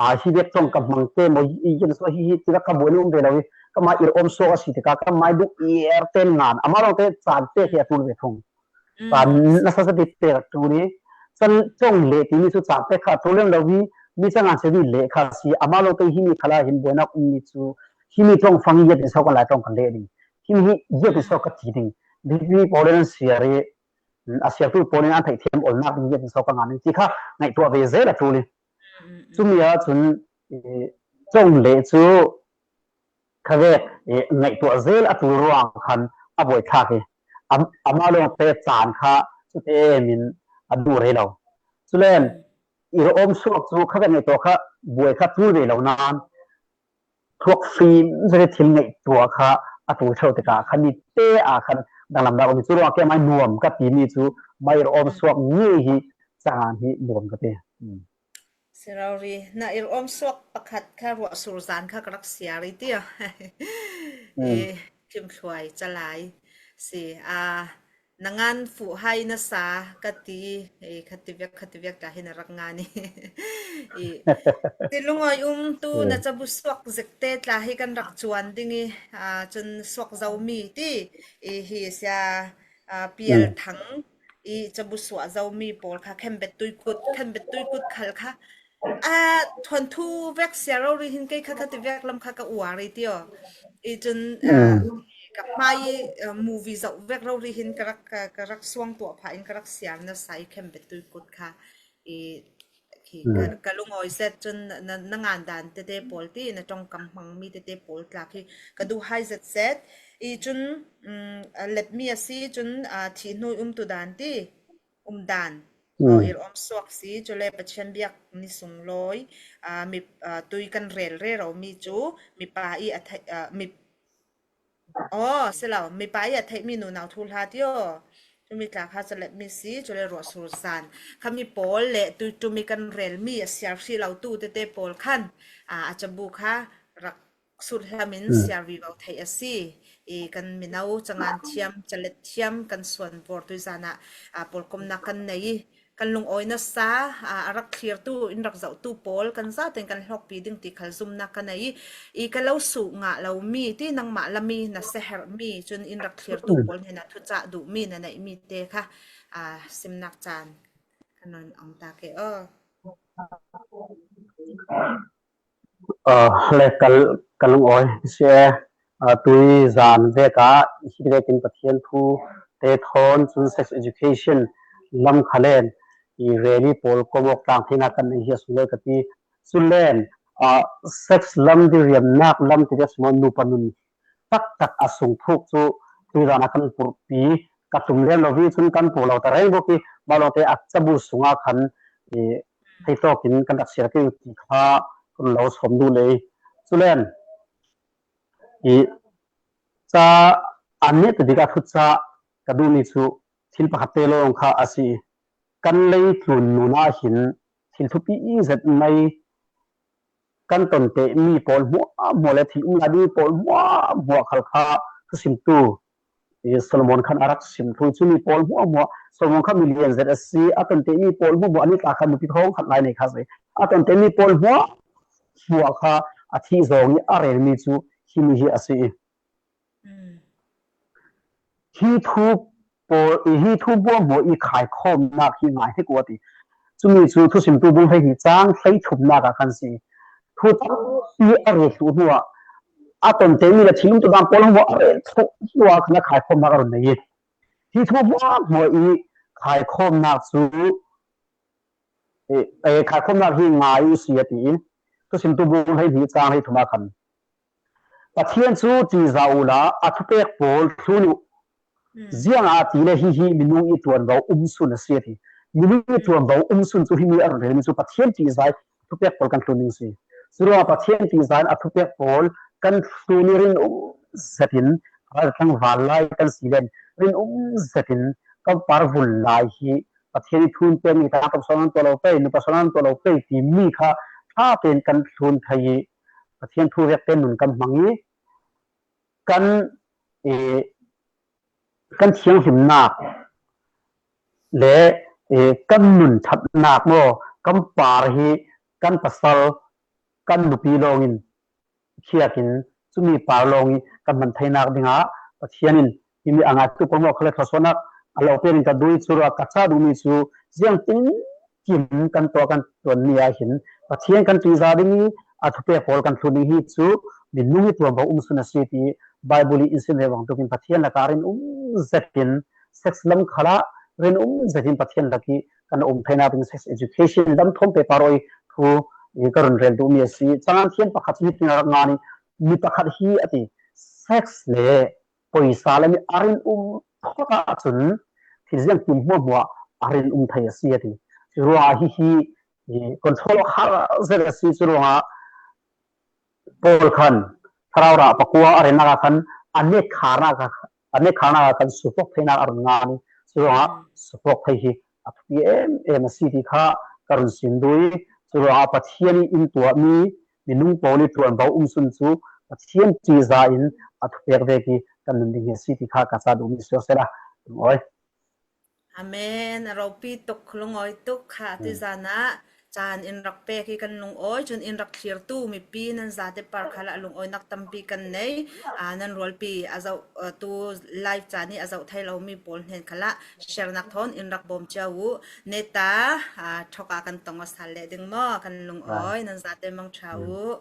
aa, hi bek ṭong ka hmang te maw, i, i ziatin saw hi, hi ti ka buai um ve lo i ka mai ir awm suak a si tikah ka mai duh iar ten ngan. Amah lawngte caan pek hi a ṭul ve thung. Caan nasa zat i pek a ṭul i caan ṭong leh timi cu caan pek kha a ṭul lem lo i mi caan ngan cio i leh kha a si. Amah lawngte himi khal ah hin buainak ummi cu himi ṭong fang i ziatin saw kan lai ṭong kan leh ding. Himi hi ziatin saw ka ti ding. Biakmi pawl in an siar i, a siartu pawl in an theihthiam olnak ding ziatin saw ka ngan ding ti kha ngaihtuah ve zel a ṭul i. Cumi ah cun, i, ṭong leh cu kha vek, i, ngaihtuah zel a ṭul ruang khan a buaithlak i, am-, amah lawngte caan kha cu teem in a duh rih lo. Culen, ir awm suak cu kha vek ngaihtuah kha buai kha ṭul ve lo nan, thluak fim zet i thil ngaihtuah kha a ṭul ṭheo tikah kha mi te ah khan danglamnak um i cu ruangah keimah nuam ka timi cu mai ir awm suak ngei hi caan hi nuam ka ti. Si rori, na ir awm suak pakhat kha ruah sur zan kha ka rak siar i ti aw. I thimthluai calai si. Aa, na ngan fuh hai na sa ka ti, eh, kha ti vek, kha ti vek tla hi na rak ngan i. I, ti lungawi um tu na cabu suak zekte tla hi kan rak cuan ding i, ah, cun suak zomi ti, i hi sia, ah, Pial Thang i cabu suah zomi pawl kha khenbet tuikut, khenbet tuikut khal kha, ah, thuanthu vek sia rori hin kei kha kha ti vek lam kha ka uar i ti aw. I cun, ah, ka hmai, ah, movie zoh vek rori hin ka rak, ka, ka rak suang tuah phah in ka rak siar nasa i khenbet tuikut kha i khi ka, ka lungawi zet cun na, na, na ngan dan tete pawl ti, na ṭongkam hmangmi tete pawl tla khi ka duh hai zet zet. I cun, um, a letmi a si cun, ah, thih hnu i umtu dan ti, um dan. Aw, ir awm suak si, cule Pathian biak ni sunglawi, ah, mi, ah, tui kan rel rero mi cu mipa i a theih, ah, mi, aw, si lo, mipa i a theihmi nunau thuhla ti aw. Cumi tla kha caletmi si, cule ruahsur zan. Khami pawl le tuiṭum i kan relmi a siar hrih lo tu tete pawl khan, aa, a cabu kha rak sulhlam in siar vivo theih a si. I kan mino cangan thiam, calet thiam kan suan vor tuizan ah, aa, pawlkomnak kan nei i, kan lungawi nasa, aa, a rak thlirtu, in rak zohtu pawl kan zaten kan hlawkpi ding ti khal zumnak ka nei i, i ka lo suh ngah lomi ti nangmah lami na seherhmi cun in rak thlirtu pawl hnenah thucah duhmi na neihmi te kha, aa, simnak caan kan run awng ta ke aw. Aa, le kal, ka lungawi si e, aa, tui zan vek ah hi vekin Pathian thu te thawn cun sex education lam kha len i reli pawl komawk tlang theinak kan nei hi a sunglawi ka ti. Cun len, aa, sex lam diriamnak lam ti vek sunglawi nupa nun taktak a sung thuk cu tuizan a kan purhpi ka tum lem lo i cun kan pur lo ta reng bawk i, mah lawngte a cabu sungah khan i theitawk in kan rak siar kei ti kha kan lo sawm duh le. Culen i ca an neh ta bik a thucah ka duhmi cu thil pakhat te lawng kha a si. Kan lei tlun nun ah hin thil thupi zet mai kan ton tehmi pawl hmuahhmuah le thil um lai ding pawl hmuahhmuah khal kha thusimtu i Solomon khan a rak sim thu i cumi pawl hmuahhmuah Solomon kha milian zet a si. A ton tehmi pawl hmuahhmuah a ni tla kha nupi thawng khat lai nei kha a si. A ton tehmi pawl hmuahhmuah kha a thih zawng i a relmi cu himi hi a si i. Hi thu pawl, hi thu hmuahhmuah i khaikhawmnak hi ngai hnik uh a ti. Cumi cu thusimtu bung hleihnih cang hleithumnak ah kan si. Thu tampi a rel thluh hnuah a ton tehmi le thil umtu dan pawl hmuah a rel thluh hnuah khan a khaikhawmnak a run nei i. Hi thu hmuahhmuah i khaikhawmnak cu, eh, eh, khaikhawmnak hi ngai uh si a ti i. Thusimtu bung hleihnih cang hleithum ah khan Pathian cu ṭihzah uhla a thupek pawl thlun uh. Ziangahtile hihi minung i ṭuanvo umsun a si a ti. Minung i ṭuanvo umsun cu himi a run relmi cu Pathian ṭihzah i thupek pawl kan thlun ding si. Curuangah Pathian ṭihzah in a thupek pawl kan thlun i rinum zetin, a tlangval lai kan si len rinum zetin kan par vun lai hi Pathian i thu in pekmi tangtawk sual an tuah lo pei, nupa sual an tuah lo pei timi kha ṭha tein kan thlun thei i Pathian thu vekte nun kan hmang i kan, eh, kan thianghlimnak le, eh, kan nun ṭhatnak maw, kan par hi kan pasal, kan nupi lawngin khiak in cumi par lawng i kan hman theinak dingah Pathian in himi a ngaitu pawlmawh kha le thluasuahnak a lo pek in ka duh i curuah ka cah duhmi cu ziang tin kim kan tuah kan tuan ni ah hin Pathian kan ṭihzah ding i a thupek pawl kan thlun ding hi cu minung i ṭuanvo umsun a si ti Baibal i in sim ve bangtuk in Pathian lakah rinum zetin sex lam khalah rinum zetin Pathian lak i kan um theinak ding sex education lam thawn pehpar aw i thu i ka run rel duhmi a si. Cangan thiam pakhat hi tin a rak ngan i mi pakhat hi a ti sex le pawisa lam i a rinum phawt ahcun thil ziang kim hmuahhmuah a rinum thei a si a ti. Curuangah hihi i control awk har zet a si. Curuangah Paul khan Thlarau rah pakua a relnak ah khan a nekharnak ah, a nekharnak ah khan suphawk theinak a run ngan i curuangah suphawk thei hi a thupi em em a si ti kha ka run sim duh i curuangah Pathian i in tuahmi minung pawl i ṭuanvo umsun cu Pathian ṭihzah in a thupek vek i kan nun ding hi a si ti kha ka cah duhmi si seh la. Lungawi. Amen. A ropi tuk, lungawi tuk kha. Tuzanah caan in rak pek hi kan lungawi, cun in rak thlirtu mipi nan zate par khalah lungawinak tampi kan nei. Aa, nan rualpi a zoh, aa, tu live caan i a zoh thei lomi pawl hnen khalah share nak thawn in rak bawm cio uh. Neta, aa, thawk ah kan tong aw sal leh ding maw, kan lungawi, nan zate mangṭha uh.